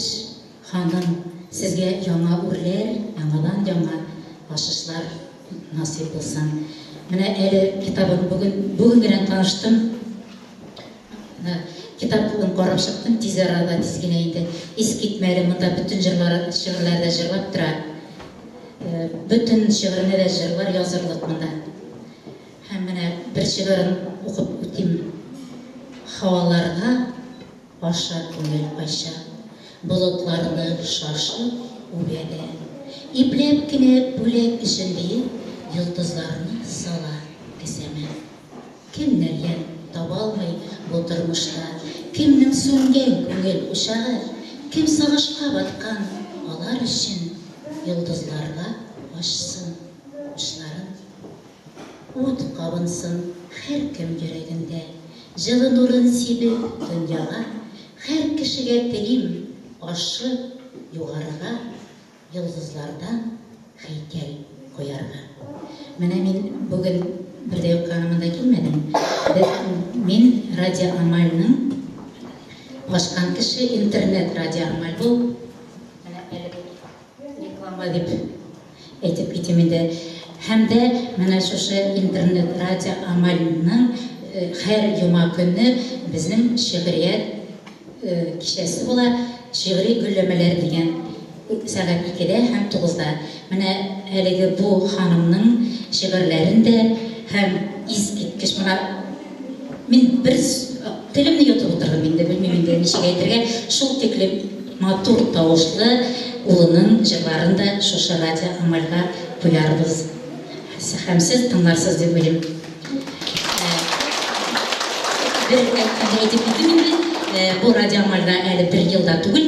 ханым. Сезгә яңа үрләр, яңадан яңа ачышлар насыйп булсын. Менә әле китабын бүген бүген генә таныштым. Менә китабын карап чыктым тиз арада, тиз генә инде. Искитмәле, монда бөтен җырлары, шигырьләр дә җырлап тора. Бөтен шигыренә дә җырлар язырлык монда. Һәм менә бер шигырен укып үтим. Һаваларга аша күңел кайча, Болытларны шашып үбә дә. Ипләп кенә бүләк өчен диеп, Йолдызларны сала кесәмә. Кемнәр ямь табалмый бу тормышта, Кемнең сүнгән күңел учагы, Кем сагышка баткан, алар өчен Йолдызларга ачсын учларын. Ут кабынсын һәркем йөрәгендә, Җылы нурын сибеп дөньяга, Һәр кешегә телим ашып югарыга Йолдызлардан һәйкәл куярга. Менә мин бүген бер дә юкка гына монда килмәдем. Мин Радио Амальның ачкан кеше, интернет Радио Амаль бу. Менә әлеге реклама дип әйтеп китим инде. Һәм дә менә шушы интернет Радио Амальның һәр йома көнне безнең шигърият кичәсе була, шигъри гөлләмәләр дигән сәгать икедә һәм тугызда. Менә әлеге бу ханымның шигырьләрен дә һәм искиткеч менә мин бер телемне йотып утырдым инде, белмим инде ничек әйтергә, шул тиклем матур тавышлы улының җырларын да шушы Радио Амальга куярбыз. Һәм сез тыңларсыз дип уйлыйм. Бер әйткәндә әйтеп китим инде, бу Радио Амальга әле бер ел да түгел.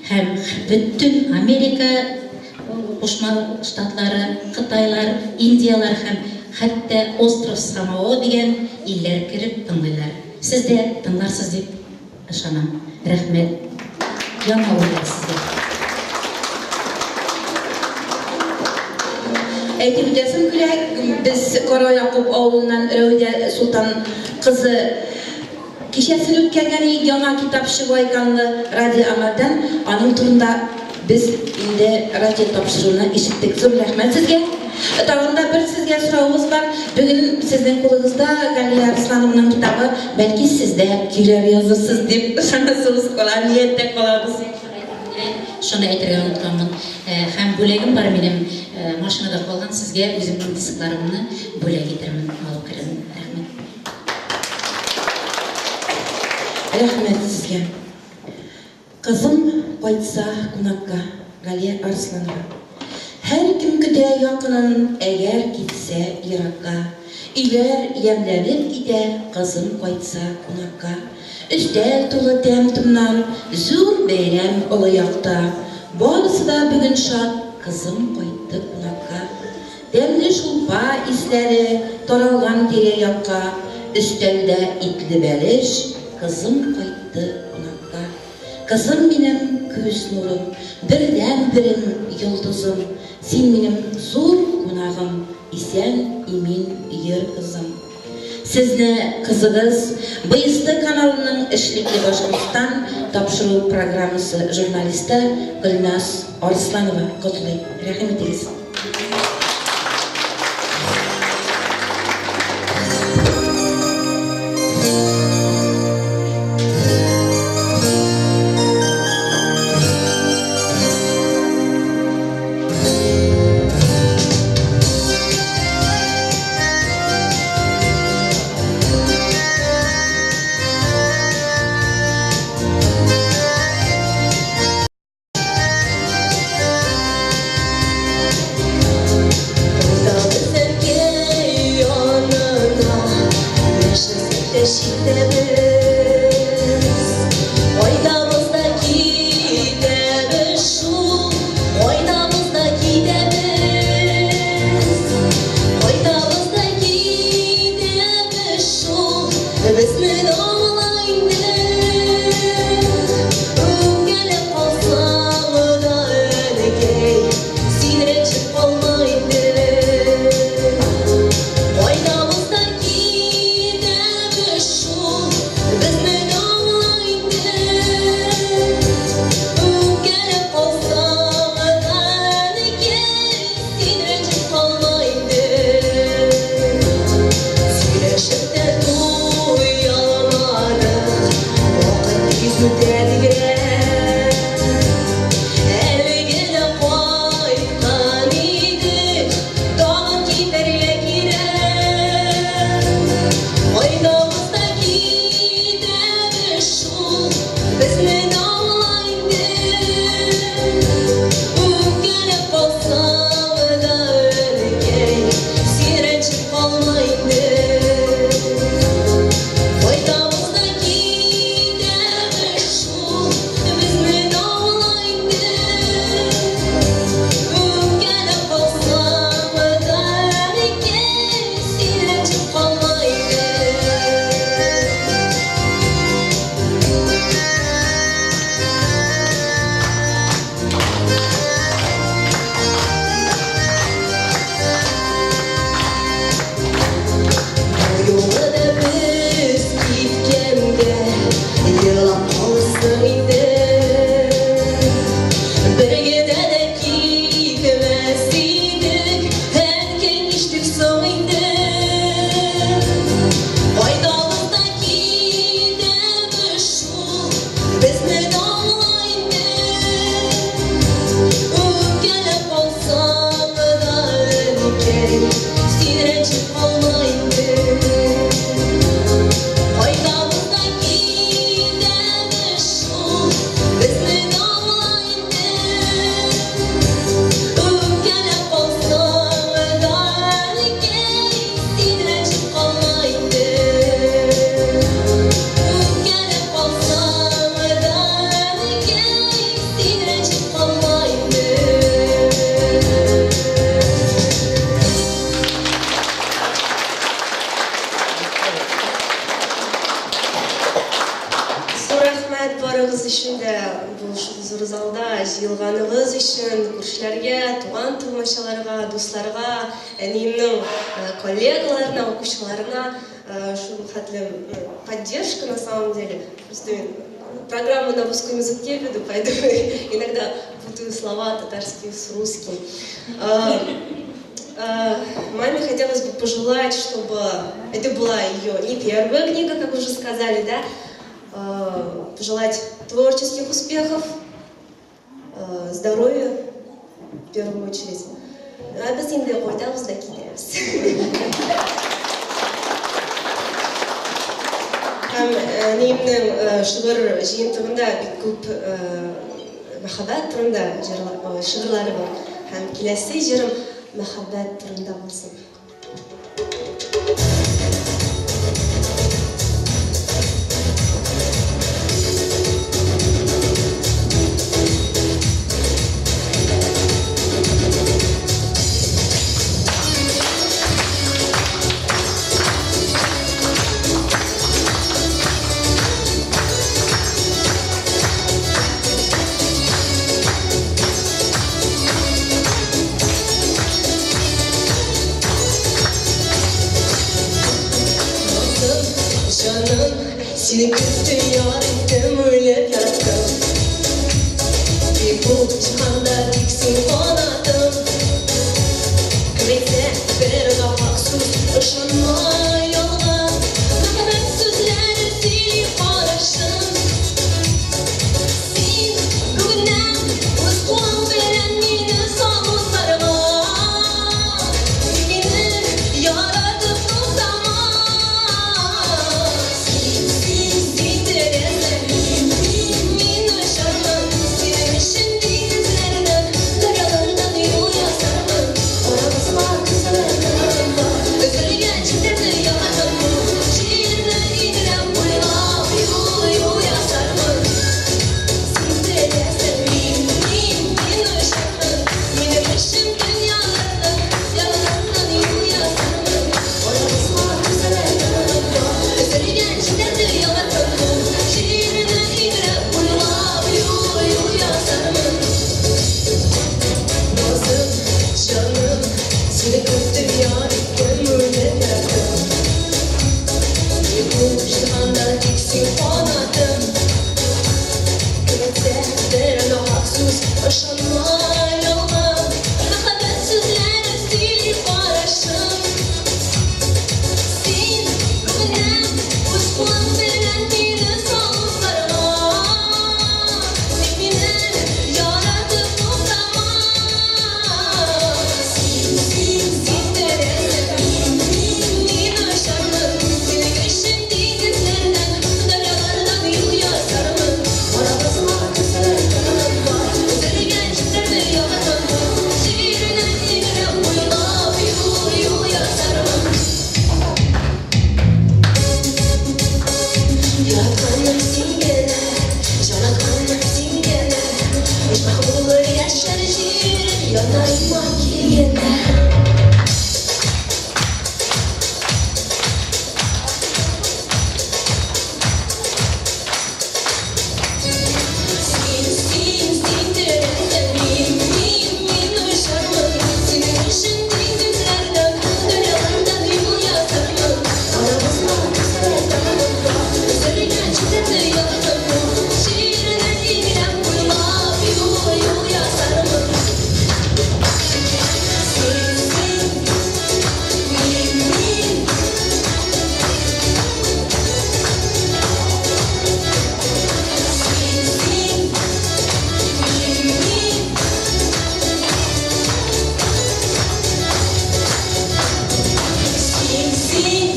Һәм бөтен Америка Кушма Штатлары, Кытайлар, Индиялар һәм хәтта Остров Самоа дигән илләр кереп тыңлыйлар. Сез дә тыңларсыз дип ышанам. Рәхмәт. Яңа уйлар сезгә. Әйтеп үтәсем килә, без Кара Якуп авылыннан Рәүдә Солтан кызы кичәсен үткәргән идек, яңа китап чыгу айканлы Радио Амальдән аның турында Без инде радио тапшыруны ишеттек. Зур рәхмәт сезгә. Тагын да бер сезгә соравыбыз бар. Бүген сезнең кулыгызда Галия Арсланованың китабы. Бәлки сез дә көйләр язырсыз дип ышанасыбыз кала, нияттә калабыз. Шуны әйтергә онытканмын. Һәм бүләгем бар минем машинада калган, сезгә үземнең дискларымны бүләк итермен, алып керермен. Рәхмәт. Рәхмәт сезгә. Кызым кайтса кунакка, Галия Арсланова. Һәркем көтә якынын, әгәр китсә еракка. Өйләр ямьләнеп китә, кызым кайтса кунакка. Өстәл тулы тәм-томнар, зур бәйрәм олы якта. Барысы да бүген шат, кызым кайтты кунакка. Тәмле шулпа исләре таралган тирә-якка, Өстәлдә итле бәлеш, кызым кайтты кунакка. Кызым минем, күз нурым, бердәнберем, йолдызым, Син минем зур кунагым, исән-имин йөр, кызым. Сезне кызыгыз, БСТ каналының Эшлекле Башкортстан тапшыру программасы журналисты Гөлназ Арсланова котлый. Рәхим итегез. Поддержка на самом деле. Просто программу на русском языке веду, поэтому иногда путаю слова татарские с русским. Маме хотелось бы пожелать, чтобы это была ее не первая книга, как уже сказали, да? Пожелать творческих успехов, здоровья в первую очередь. Ә без инде кайтабыз да китәбез. Һәм әниемнең шигырь җыентыгында бик күп мәхәббәт турында шигырьләре бар. Һәм киләсе җырым мәхәббәт турында булсын. Җаным, сине көттем, яр иттем, уйлап яттым. Тик бу җиһанда тик син канатым. Кем әйтсә бер нахак сүз, ышанма ялган. Мәхәббәт сүзләре сөйли карашым. Син бүгеннән үз кулың белән мине сал утларга. Мине яратып туктама. Син, син, син теләсәң, мин, мин, мин очармын. Синең өчен диңгезләрдән, дәрьялардан юл ясармын. Арабызга күзләрне өзелгән җепләрне ялгармын. Җирне идерәм буйлап, юл, юл ясармын. Син теләсәң, мин, мин, мин очармын. Минем өчен дөньялардан, дәрьялардан юл ясармын. Арабызга күзләрне өзелгән җепләрне ялгармын. Җирне идерәм буйлап, юл, юл ясармын. Назым, җаным, сине көттем, яр иттем, уйлап яттым. Тик бу җиһанда тик син канатым. Кем әйтсә бер нахак сүз, ышанма ялган. Мәхәббәт сүзләре сөйли карашым. Син бүгеннән үз кулың белән мине сал утларга. Син мине яратып туктама. Син, син, син теләсәң, мин, мин, мин очармын. Синең өчен диңгезләрдән, дәрьялардан юл ясармын. Арабызга күзләрне өзелгән җепләрне ялгармын. Җирне идерәм буйлап, юл, юл ясармын. Яратканым син генә, җанатканым син генә. Оҗмах булыр яшәр җирем, янарыма килгәндә. Син, син, син теләсәң, мин, мин, мин очармын. Синең өчен диңгезләрдән, дәрьялардан юл ясармын. Арабызга күзләрне Өзелгән җепләрне ялгармын. Җирне идерәм буйлап, юл, юл ясармын. Син, син, мин, мин. Син, син, мин, мин. Син, син.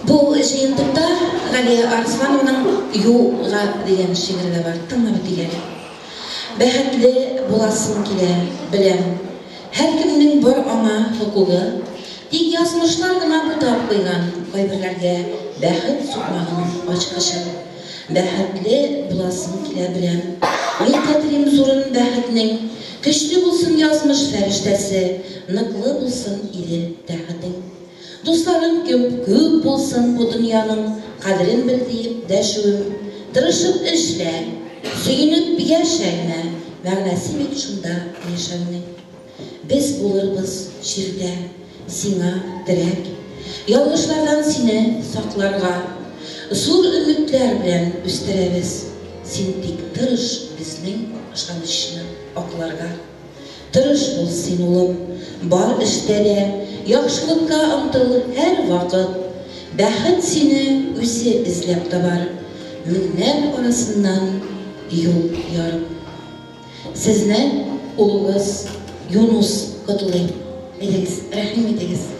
Бу җыентыкта Галия Арсланованың Юга дигән шигыре дә бар. Тыңлап үтик әле. Бәхетле буласым килә, беләм. Һәркемнең бар аңа хокукы. Тик язмышлар гына бутап куйган кайберләргә бәхет сукмагының ачкычын. Бәхетле буласым килә, беләм. Мин дә телим зурын бәхетнең, Көчле булсын язмыш фәрештәсе, Ныклы булсын иде тәхетең. Дусларың күп, күп булсын бу дөньяның Кадерен бел диеп дәшүем. Тырышып эшлә, сөенеп яшә генә, Мәгънәсе бит шунда яшәүнең. Без булырбыз җирдә сиңа терәк, Ялгышлардан сине сакларга. Зур өметләр белән үстерәбез, Син тик тырыш безнең ышанычны акларга. Тырыш бул син, улым, бар эштә дә, Яхшылыкка омтыл һәрвакыт. Бәхет сине үзе эзләп табар, Меңнәр арасыннан юл ярып. Сезне улыгыз Юнус котлый. Әйдәгез, рәхим итегез.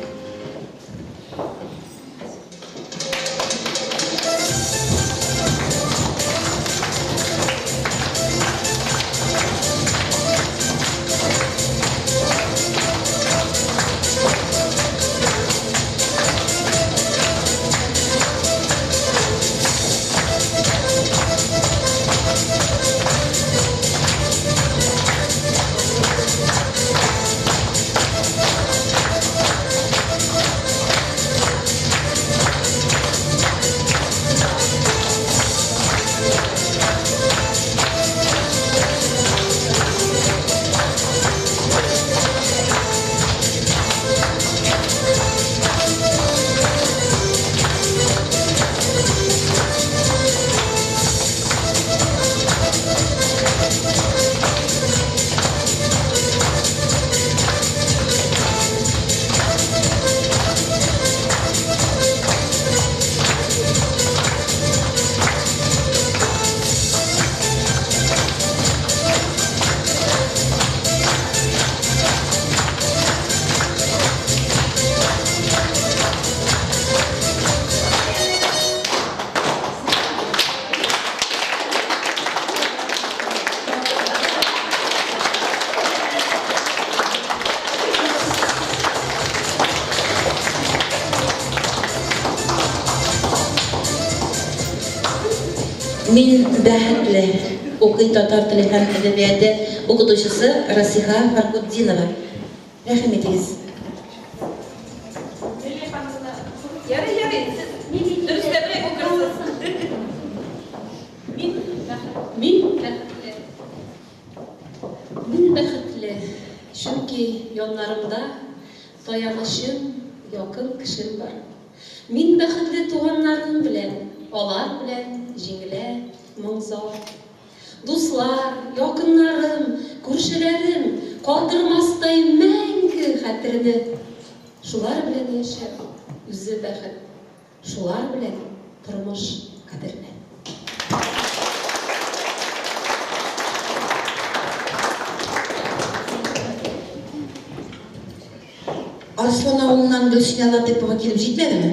Мин бәхетле, укый татар теле һәм әдәбияты укытучысы Расиха Фархутдинова. Рәхим итегез. Ярый, ярый, сез дөресләбрәк укырсыз. Мин Мин бәхетле. Мин бәхетле, чөнки яннарымда таянычым, якын кешем бар. Мин бәхетле туганнарым белән, алар белән җиңелә моң-зар. Дуслар, якыннарым, күршеләрем калдырмастай мәңге хәтерне. Шулар белән яшәү үзе бәхет, шулар белән тормыш кадерле. Арслан авылыннан Гөлсинә Латыйпова килеп җитмәдеме?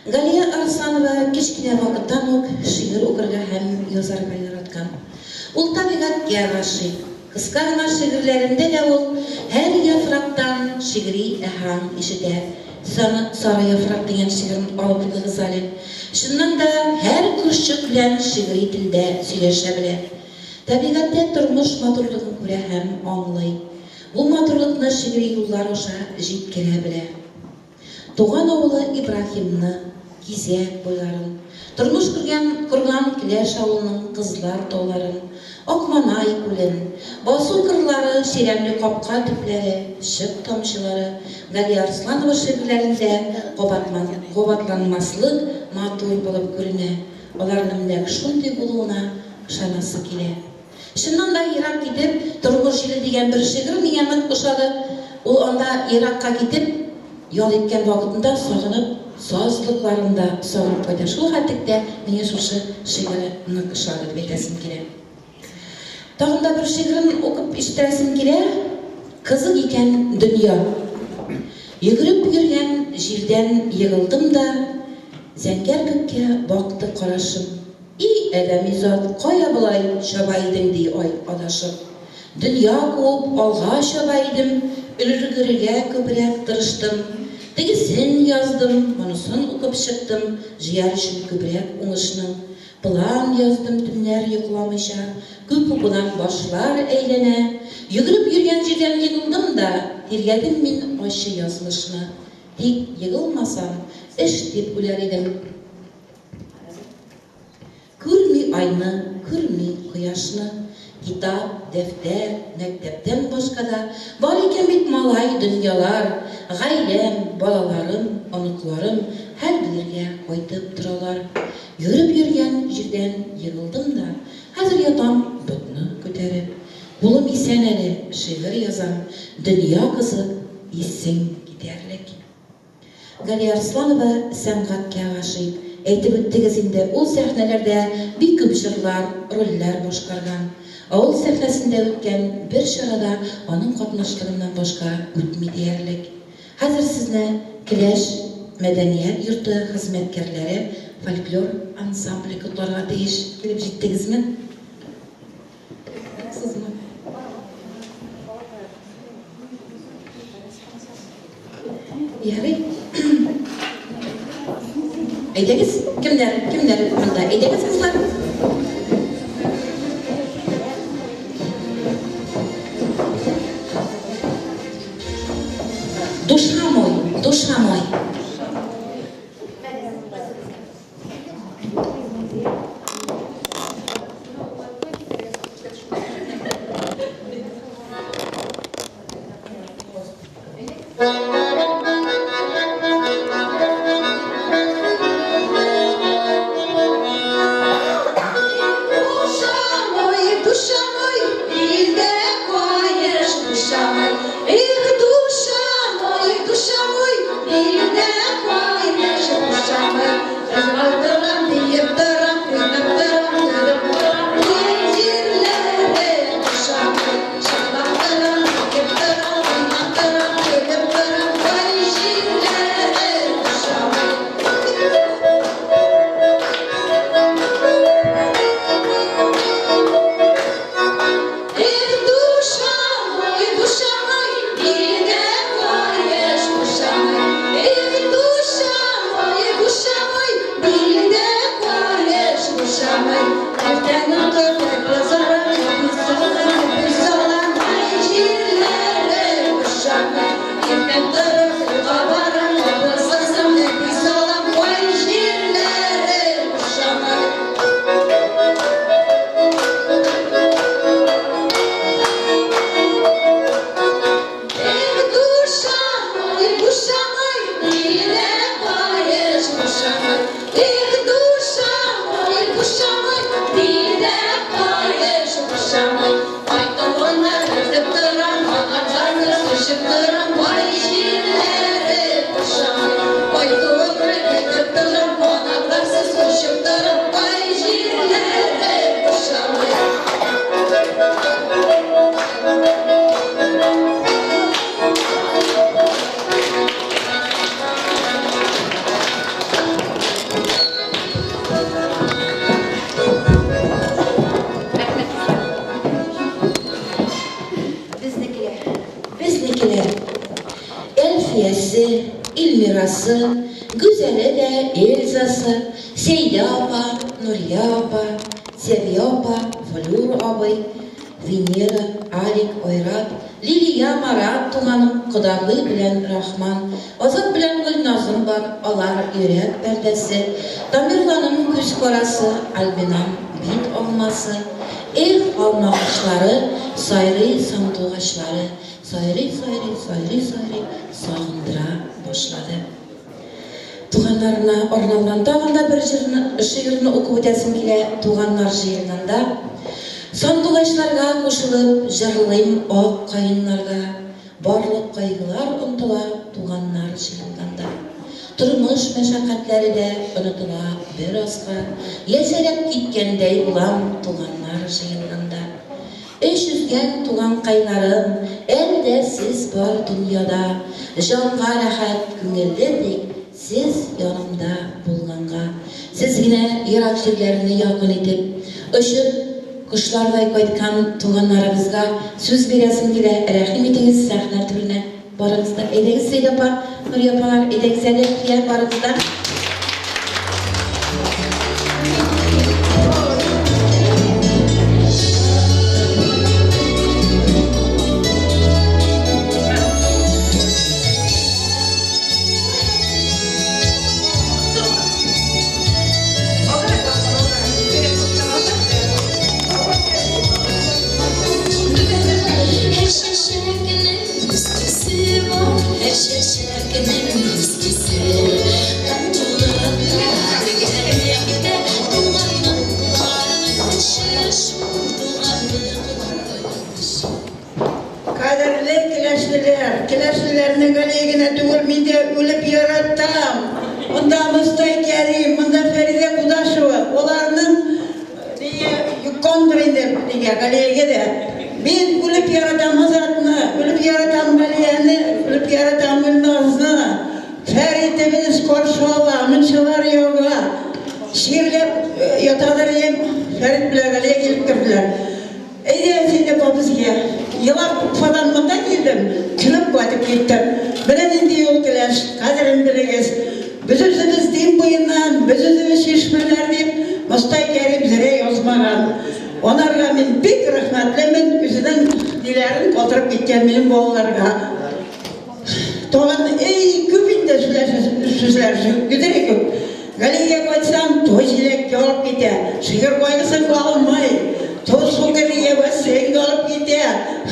Галия Арсланова кечкенә вакыттан ук шигырь укырга һәм язарга яраткан. Ул табигатькә гашыйк. Кыска гына шигырьләрендә дә ул һәр яфрактан шигъри аһәң ишетә. Саны Сары яфрак дигән шигырен алып укыгыз әле. Чыннан да, һәр кошчык белән шигъри телдә сөйләшә белә. Табигатьтә тормыш матурлыгын күрә һәм аңлый. Бу матурлыкны шигъри юллар аша җиткерә белә. Туган авылы Ибраһимны, Кизәк буйларын, тормыш күргән корган Келәш авылының Кызлар тауларын, Акманай күлен, басу-кырлары, чирәмле капка төпләре, чык тамчылары Галия Арсланова шигырьләрендә кабатланмаслык матур булып күренә, аларның нәкъ шундый булуына ышанасы килә. Чыннан да, ерак китеп, Тормыш җиле дигән бер шигырь миңа нык ошады. Ул анда еракка китеп, ял иткән вакытында сагынып, сазлыкларын да сагынып кайта. Шул хәтлек тә миңа шушы шигыре нык ошады дип әйтәсем килә. Тагын да бер шигырен укып ишеттерәсем килә. Кызык икән дөнья. Йөгереп йөргән җирдән егылдым да, Зәңгәр күккә бакты карашым. И, адәми зат, кая болай чаба идең, ди ай, адашып. Дөнья куып, алга чаба идем, өлгерергә күбрәк тырыштым. Тегесен яздым, монысын укып чыктым, җыяр өчен күбрәк уңышның. План яздым төннәр йокламыйча, Күп укудан башлар әйләнә. Йөгереп йөргән җирдән егылдым да, Тиргәдем мин ачы язмышны. Тик егылмасам, эш дип үләр идем. Күрми айны, күрми кояшны. Китап, дәфтәр, мәктәптән башка да Бар икән бит малай дөньялар. Гаиләм, балаларым, оныкларым Хәл белергә кайтып торалар. Йөреп йөргән җирдән егылдым да, Хәзер ятам ботны күтәреп. Кулым исән әле, шигырь язам, Дөнья кызык, исең китәрлек. Галия Арсланова сәнгатькә гашыйк. Әйтеп үттегез инде, ул сәхнәләрдә бик күп җырлар, рольләр башкарган. Авыл сәхнәсендә үткән бер чара да аның катнашлыгыннан башка үтми диярлек. Хәзер сезне Келәш мәдәният йорты хезмәткәрләре фольклор ансамбле котларга тиеш. Килеп җиттегезме? Сезме? Ярый. Әйдәгез, кемнәр, кемнәр монда? Әйдәгез, кызлар. Душа мой, душа мой. Душа мой, душа мой, илдә каеш, душа мой. Эх, душа мой, душа мой, илдә каеш, душа мой. Җырлап торам, биеп торам, уйнап торам, көлеп торам, кай җирләре, душа мой. Җырлап торам, биеп торам, уйнап торам, көлеп торам, кай җирләре, душа мой. Эх, душа мой, душа мой, илдә каеш, душа мой. Эх, душа мой, душа мой, билдә каеш, душа мой. Иртән укып, базарым, күз салам, ай җирләре, душа мой. Иртән торып, юлга барам, сызым, күз салам, ай җирләре, душа мой. Эх, душа мой, душа мой, илдә каеш, душа мой. Эх, душа мой, душа мой, билдә каеш, душа мой. Кайтуыңны көтеп торам, агачларны сочып торам, ай җирләре, душа мой. Кайтуыңны көтеп торам, канатларсыз очып торам, ай җирләре, душа мой. Безнекеләр, безнекеләр. Әлфиясе, Эльмирасы, Гүзәле дә Эльзасы, Сәйдә апа, Нурия апа, Сәвия апа, Флюр абый, Венера, Алик, Айрат, Лилия, Марат туганым, кодагый белән Рахман, Азат белән Гөлназым бар, алар йөрәк пәрдәсе, Тамерланым күз карасы, Альбинам бит алмасы. Эх, алмагачлары, сайрый сандугачлары, сайрый-сайрый, сайрый-сайрый сагындыра башлады. Туганнарына арналган тагын да бер җырны, шигырьне укып үтәсем килә, Туганнар җыенганда. Сандугачларга кушылып җырлыйм ак каеннарга, Барлык кайгылар онтыла туганнар җыенганда. Тормыш мәшәкатьләре дә онытыла беразга, Яшәреп киткәндәй булам туганнар җыенганда. Эш өзгән туганкайларым, әле дә сез бар дөньяда, Җанга рәхәт, күңелле тик сез янымда булганга. Сез генә ерак җирләрне якын итеп, очып, кошлардай кайткан туганнарыбызга сүз бирәсем килә, рәхим итегез сәхнә түренә барыгыз да. Әйдәгез, Сәйдә апа, Нурия апалар, әйдәгез әле, Әлфия, барыгыз да. Чәчәкнең искесе. Татулыкта, бергәлектә, туганлыкларның көче шул, туганлыкларның көче. Кадерле келәшлеләр, келәшлеләрне Галия генә түгел, мин дә үлеп яратам. Монда Мостай Кәрим, монда Фәридә Кудашева, аларның йоккандыр инде нигә Галиягә дә. Мин үлеп яратам Азатны, үлеп яратам Галияне, үлеп яратам Гөлназны. Фәритебез каршы ала, мунчалар яга. Чирләп ятадыр идем, Фәрит белән Галия килеп керделәр. Әйдә, син дә безгә. Елап Уфадан монда килдем, көлеп кайтып киттем. Менә нинди ул келәш, кадерен белегез. Без үзебез Дим буеннан, без үзебез чишмәләр дип, Мостай Кәрим зерә язмаган. Анарга мин бик рәхмәтлемен, үзенең ниләрен калдырып киткән минем балаларга. Тагын, эй, күп инде сүзләр, гөдере күп. Галиягә кайтсам, той җиләккә алып китә, шигырь кайгысын калмый. Тоз су керергә бассейнга алып китә,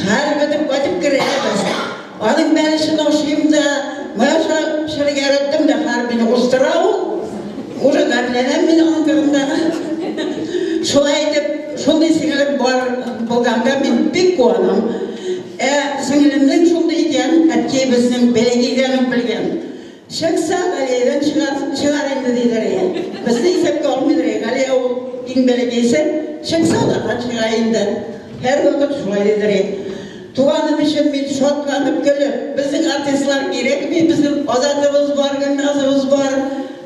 хәл бетеп кайтып керәбез. Аның бәлешен ашыйм да, май аша пешерергә өйрәттем дә, хәзер мине уздыра ул. Уже гарьләнәм мин аның турында. Шулай итеп, шундый сеңелем бар булганга мин бик куанам. Ә сеңелемнең шундый икән, әткәй безнең бәләкәйдән үк белгән. Чыкса, Галиядән чыгар, чыгар инде, диләр. Безне исәпкә алмыйлар. Галия ул иң бәләкәйсе, чыкса, алардан чыга инде. Һәрвакыт шулай диләр. Туганым өчен мин шатланып көлеп, безнең артистлар кирәкми, безнең Азатыбыз бар, Гөлназыбыз бар.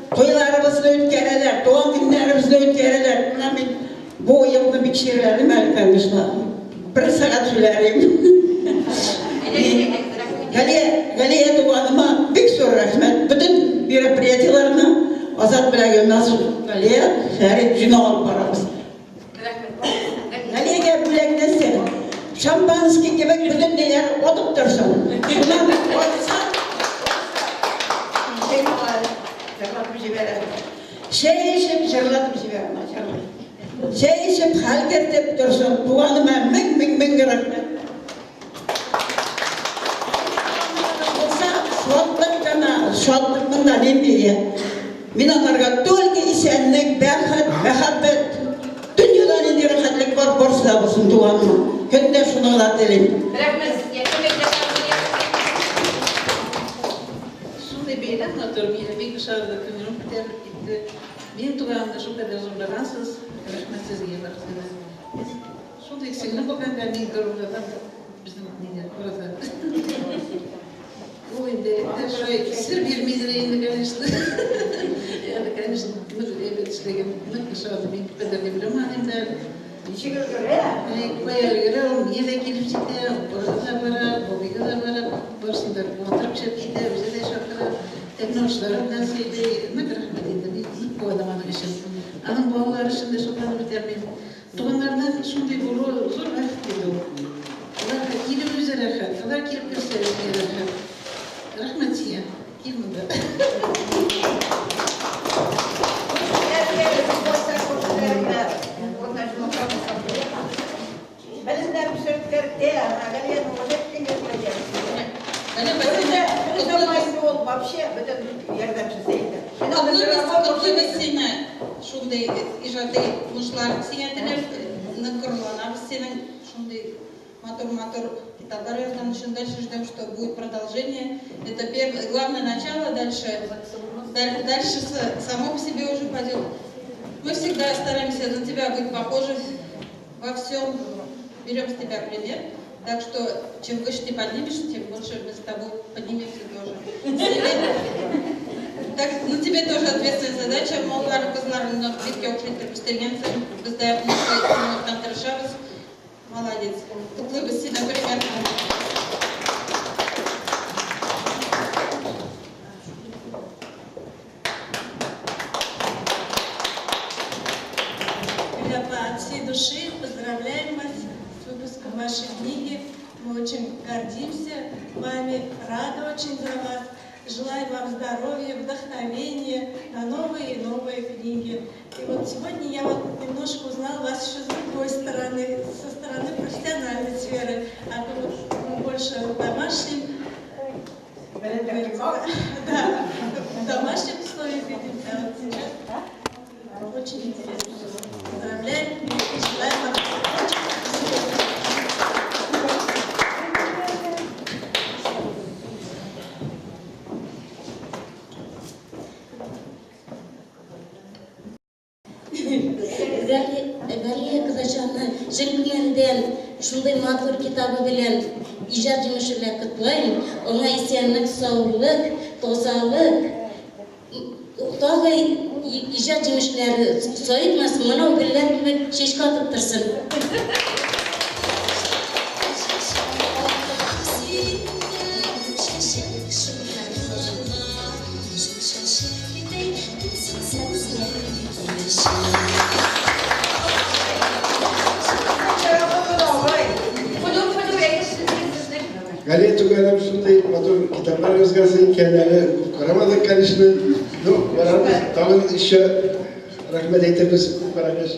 Туйларыбызны үткәрәләр, туган көннәребезне үткәрәләр. Менә мин бу елны бик чирләдем әле, конечно. Бер сәгать сөйләр идем. Галия, Галия туганыма бик зур рәхмәт. Бөтен мероприятиеләрне Азат белән Гөлназ, Галия, Фәрит җыйнап алып барабыз. Галиягә бүләк нәрсә? Шампанский кебек бөтен ниләр атып торсын. Шуннан атса, җырлатып җибәрә. Чәй эчеп җырлатып җибәрә, җырлый. Чәй эчеп хәл кертеп торсын. Туганыма мең мең мең рәхмәт. Булса, шатлык кына, шатлыкның да ниндие. Мин аларга только исәнлек, бәхет, мәхәббәт. Дөньяда нинди рәхәтлек бар, барысы да булсын туганыма. Көн дә шуны гына телим. Рәхмәт сезгә. Шундый бәйрәм матур, мине бик ошады, күңелем күтәрелеп китте. Минем туганымны шулкадәр зурлагансыз, рәхмәт сезгә барысына. Шундый сеңлем булганда мин горурланам безнең нидә, арада. Ул инде шулай сер бирмидер инде, конечно. Ягъни, конечно, нык әйбәт эшләгән, нык ошады. Мин кадерли беләм аны инде. Ничек өлгерә? Кая өлгерә, ул миңа да килеп җитә, Уфага да бара, Бабайга да бара, барысын да куандырып чыгып китә, үзе дә чакыра. Тәмле ашлары белән сыйлый. Нык рәхмәт инде, мин нык куанам аның өчен. Аның балалары өчен дә шатланып бетәрмен. Туганнарның шундый булуы зур бәхет инде ул. Аларга килү үзе рәхәт, алар килеп керсә үзеңә рәхәт. Рәхмәт сиңа, кил монда. Вообще бөтен ярдәмчесе инде. Котлыйбыз сине, шундый иҗади уңышлар сиңа теләп, нык горурланабыз синең шундый матур-матур китаплар язган өчен. Дальше ждем, что будет продолжение. Это первое, главное начало, дальше само по себе уже пойдет. Мы всегда стараемся на тебя быть похожи во всем, берем с тебя пример. Так что, чем выше ты поднимешься, тем больше мы с тобой поднимемся тоже. Так, на тебе тоже ответственная задача. Маллар, кызларны бик яхшы итеп үстергәнсең. Без дә тырышабыз. Молодец. Котлыйбыз сине, пример. Юлия, от всей души поздравляем вас с выпуском вашей книги. Мы очень гордимся вами, рады очень за вас. Желаем вам здоровья, вдохновения на новые и новые книги. И вот сегодня я вот немножко узнала вас еще с другой стороны, со стороны профессиональной сферы, а то вот мы больше в домашнем Да, в домашних условиях видим, а вот сейчас очень интересно. Поздравляем и желаем вам творческих успехов. Галия кызачаны чын күңелдән шундый матур китабы белән иҗат җимеше белән котлыйм. Аңа исәнлек, саулык, тазалык, тагы иҗат җимешләре саекмасын, монау гөлләр кебек чәчкә атып торсын. Галия туганым шундый матур китаплар язгансың икән, әле күп карамадык, конечно. Ну, карарбыз, тагын еще рәхмәт әйтербез күп карагач.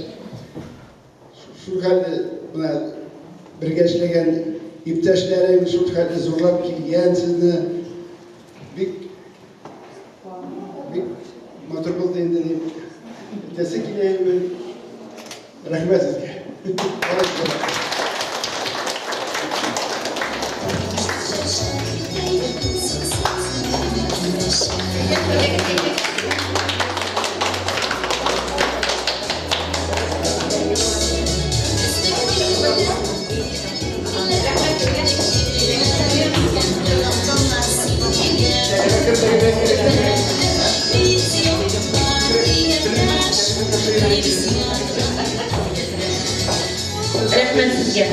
Шул хәлне менә бергә эшләгән иптәшләрең шул хәлне зурлап килгән сезне. Бик бик матур булды инде дип әйтәсе килә инде. Рәхмәт сезгә. Рәхмәт сезгә.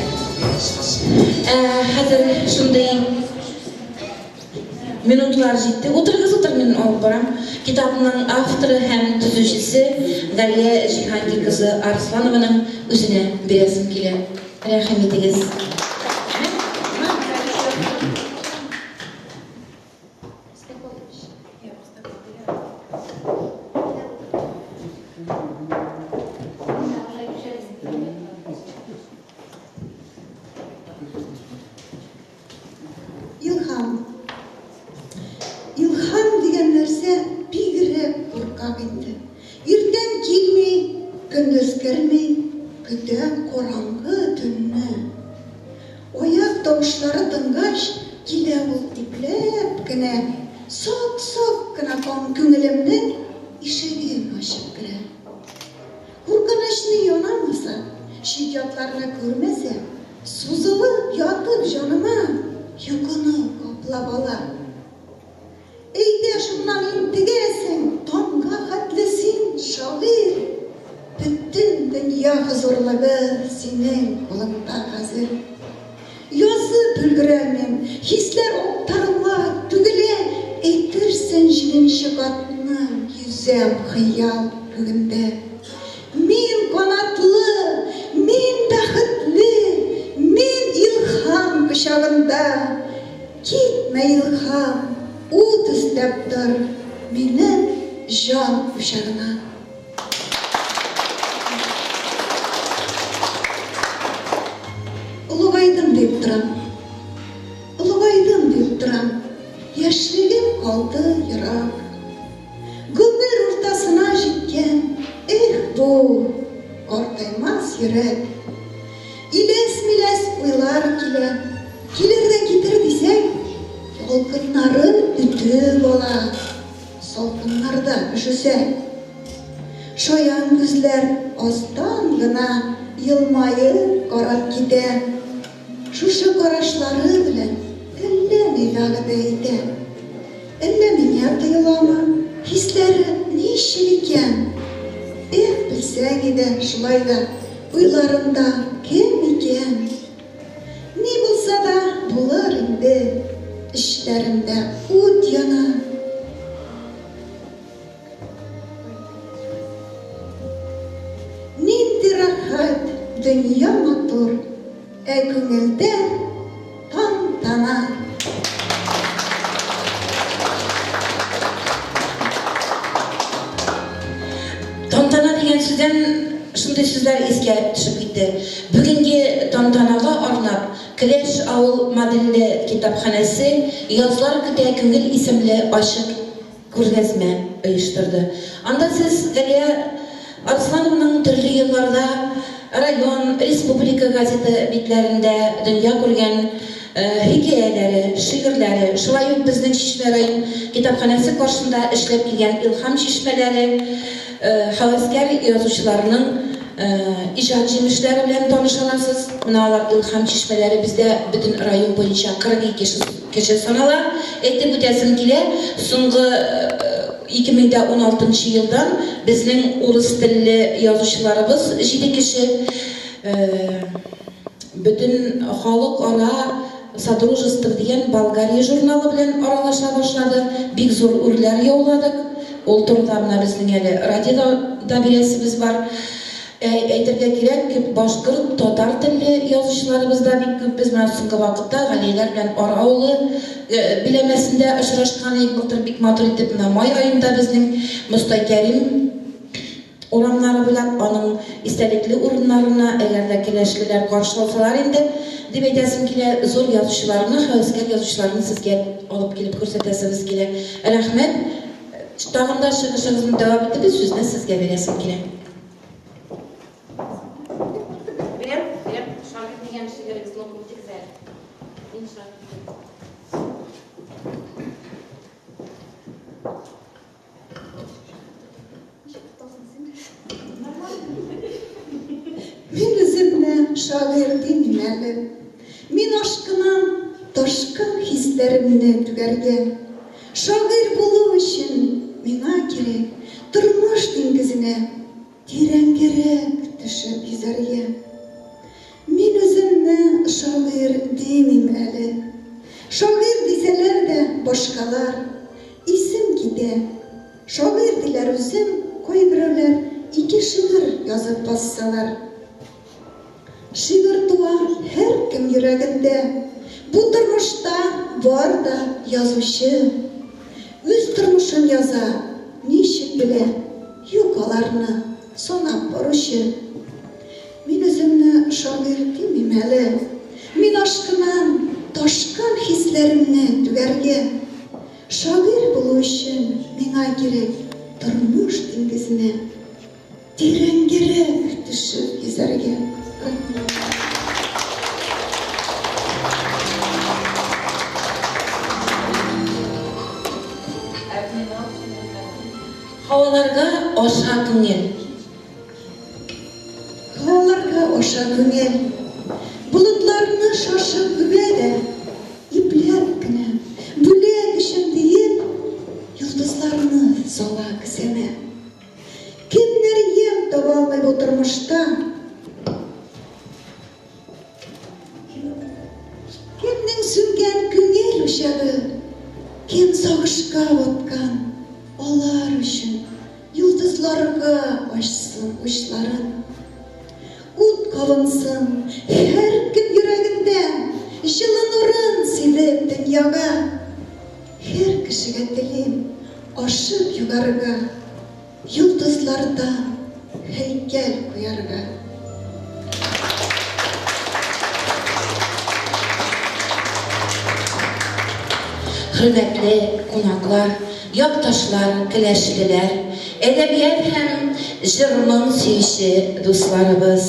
Ә, хәзер шундый минутлар җитте. Утырыгыз, утыр, мин алып барам. Китапның авторы һәм төзүчесе Галия Җиһангир кызы Арсланованың үзенә бирәсем килә. Рәхим итегез. Илһам. Илһам дигән нәрсә бигрәк куркак инде. Иртән килми, көндез керми, көтә караңгы төнне. Аяк тавышлары тынгач, килә ул ипләп кенә, сак-сак кына күңелемнең ишеген ачып керә. Куркынычны янамаса, чит-ятларны күрмәсә, сузылып ятып җаныма йокыны каплап ала. Өйдә шуннан интегәсең, таңга хәтле син, шагыйрь. Бөтен дөнья хозурлыгы синең кулыңда хәзер. Язып өлгерәлмим, хисләр актарыла, түгелә, әйтерсең җиденче катны йөзәм хыял күгендә. Мин канатлы, мин бәхетле, мин илһам кочагында. Китмә, илһам, ут өстәп тор минем җан учагына. Олыгайдым дип торам, олыгайдым дип торам, яшьлегем калды ерак. Гомер уртасына җиткән, эх бу, картаймас йөрәк. Иләс-миләс уйлар килә, килер дә китер дисәң, ялкыннары өтеп ала, салкыннарда өшесә. Шаян күзләр астан гына елмаеп карап китә. Шушы карашлары белән әллә ни вәгъдә итә. Әллә миңа тоеламы, хисләре ничек икән? Эх, белсәң иде, шулай да уйларында кем икән? Ни булса да булыр инде, эчләремдә ут яна. Нинди рәхәт, дөнья матур, ә күңелдә тантана. Тантана дигән сүздән шундый сүзләр искә төшеп китте. Бүгенге тантанага арнап Келәш авыл модельле китапханәсе Язлар көтә күңел исемле ачык күргәзмә оештырды. Анда сез Галия Арсланованың төрле елларда район, республика газеты битләрендә дөнья күргән хикәяләре, шигырьләре, шулай ук безнең Чишмә район китапханәсе каршында эшләп килгән Илһам чишмәләре һәвәскәр язучыларының иҗат җимешләре белән таныша аласыз. Менә алар Илһам чишмәләре бездә бөтен район буенча 42 кеше санала. Әйтеп үтәсем килә, соңгы 2016 елдан безнең урыс телле язучыларыбыз 7 кеше бөтен халыкара Содружество дигән Болгария журналы белән аралаша башлады. Бик зур үрләр яуладык. Ул турыда менә безнең әле радиода да бирәсебез бар. Әйтергә кирәк, күп башкорт, татар телле язучыларыбыз да бик күп. Без менә соңгы вакытта Галияләр белән Ар авылы биләмәсендә очрашкан идек. Былтыр бик матур итеп менә май аенда безнең Мостай Кәрим урамнары буйлап, аның истәлекле урыннарына, әгәр дә келәшлеләр каршы алсалар инде, дип әйтәсем килә, зур язучыларны, һәвәскәр язучыларны сезгә алып килеп күрсәтәсебез килә. Рәхмәт. Тагын да чыгышыгызны дәвам итегез, сүзне сезгә бирәсем килә. Бирәм, бирәм. Шагыйрь дигән шигырегезне укып үтегез әле. Мин шагыйрь. Мин үземне шагыйрь димим әле. Мин ашкынам ташкын хисләремне түгәргә. Шагыйрь булу өчен миңа кирәк тормыш диңгезенә тирәнгәрәк төшеп йөзәргә. Мин үземне шагыйрь димим әле. Шагыйрь дисәләр дә башкалар, исем китә. Шагыйрь диләр үзен кайберәүләр ике шигырь язып бассалар. Шигырь туа һәркем йөрәгендә. Бу тормышта бар да язучы. Үз тормышын яза, ничек белә, юк аларны санап баручы. Мин үземне шагыйрь димим әле. Мин ашкынам ташкын хисләремне түгәргә. Шагыйрь булу өчен миңа кирәк тормыш диңгезенә тирәнгәрәк төшеп йөзәргә. Рәхмәт. Һаваларга аша күңел. Һаваларга аша күңел. Болытларны шашып үбә дә, ипләп кенә, бүләк өчен диеп, йолдызларны сала кесәмә. Кемнәр ямь таба алмый бу тормышта? Кемнең сүнгән күңел учагы, кем сагышка баткан, алар өчен йолдызларга ачсын учларын. Ут кабынсын һәркем йөрәгендә, җылы нурын сибеп дөньяга. Һәр кешегә телим ашып югарыга, йолдызлардан һәйкәл куярга. Хөрмәтле кунаклар, якташлар, келәшлеләр, әдәбият һәм җыр-моң сөюче дусларыбыз!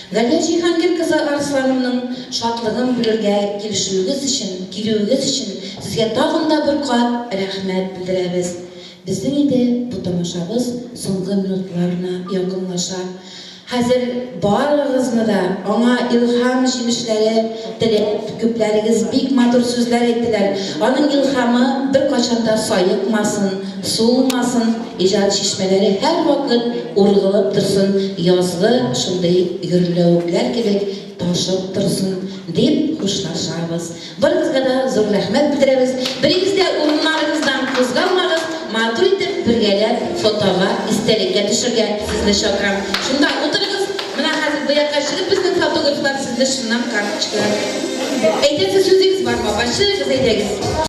Галия Җиһангир кызы Арслановның шатлыгын бүлергә килешүегез өчен, килүегез өчен сезгә тагын да бер кат рәхмәт белдерәбез. Безнең инде бу тамашабыз соңгы минутларына якынлаша. Хәзер барыгызны да аңа илһам җимешләре теләп, күпләрегез бик матур сүзләр әйттеләр. Аның илһамы беркайчан да саекмасын, сулмасын, иҗат чишмәләре һәрвакыт ургылып торсын, язгы шундый гөрләвекләр кебек ташып торсын, дип хушлашабыз. Барыгызга да зур рәхмәт белдерәбез. Берегез дә урыннарыгыздан кузгалмагыз, матур итеп бергәләп фотога, истәлеккә төшергә сезне чакырам. Шунда утырыгыз, менә хәзер бу якка чыгып безнең фотографлар сезне шуннан карточкага. Әйтәсе сүзегез бармы, апа? Чыгыгыз, әйдәгез.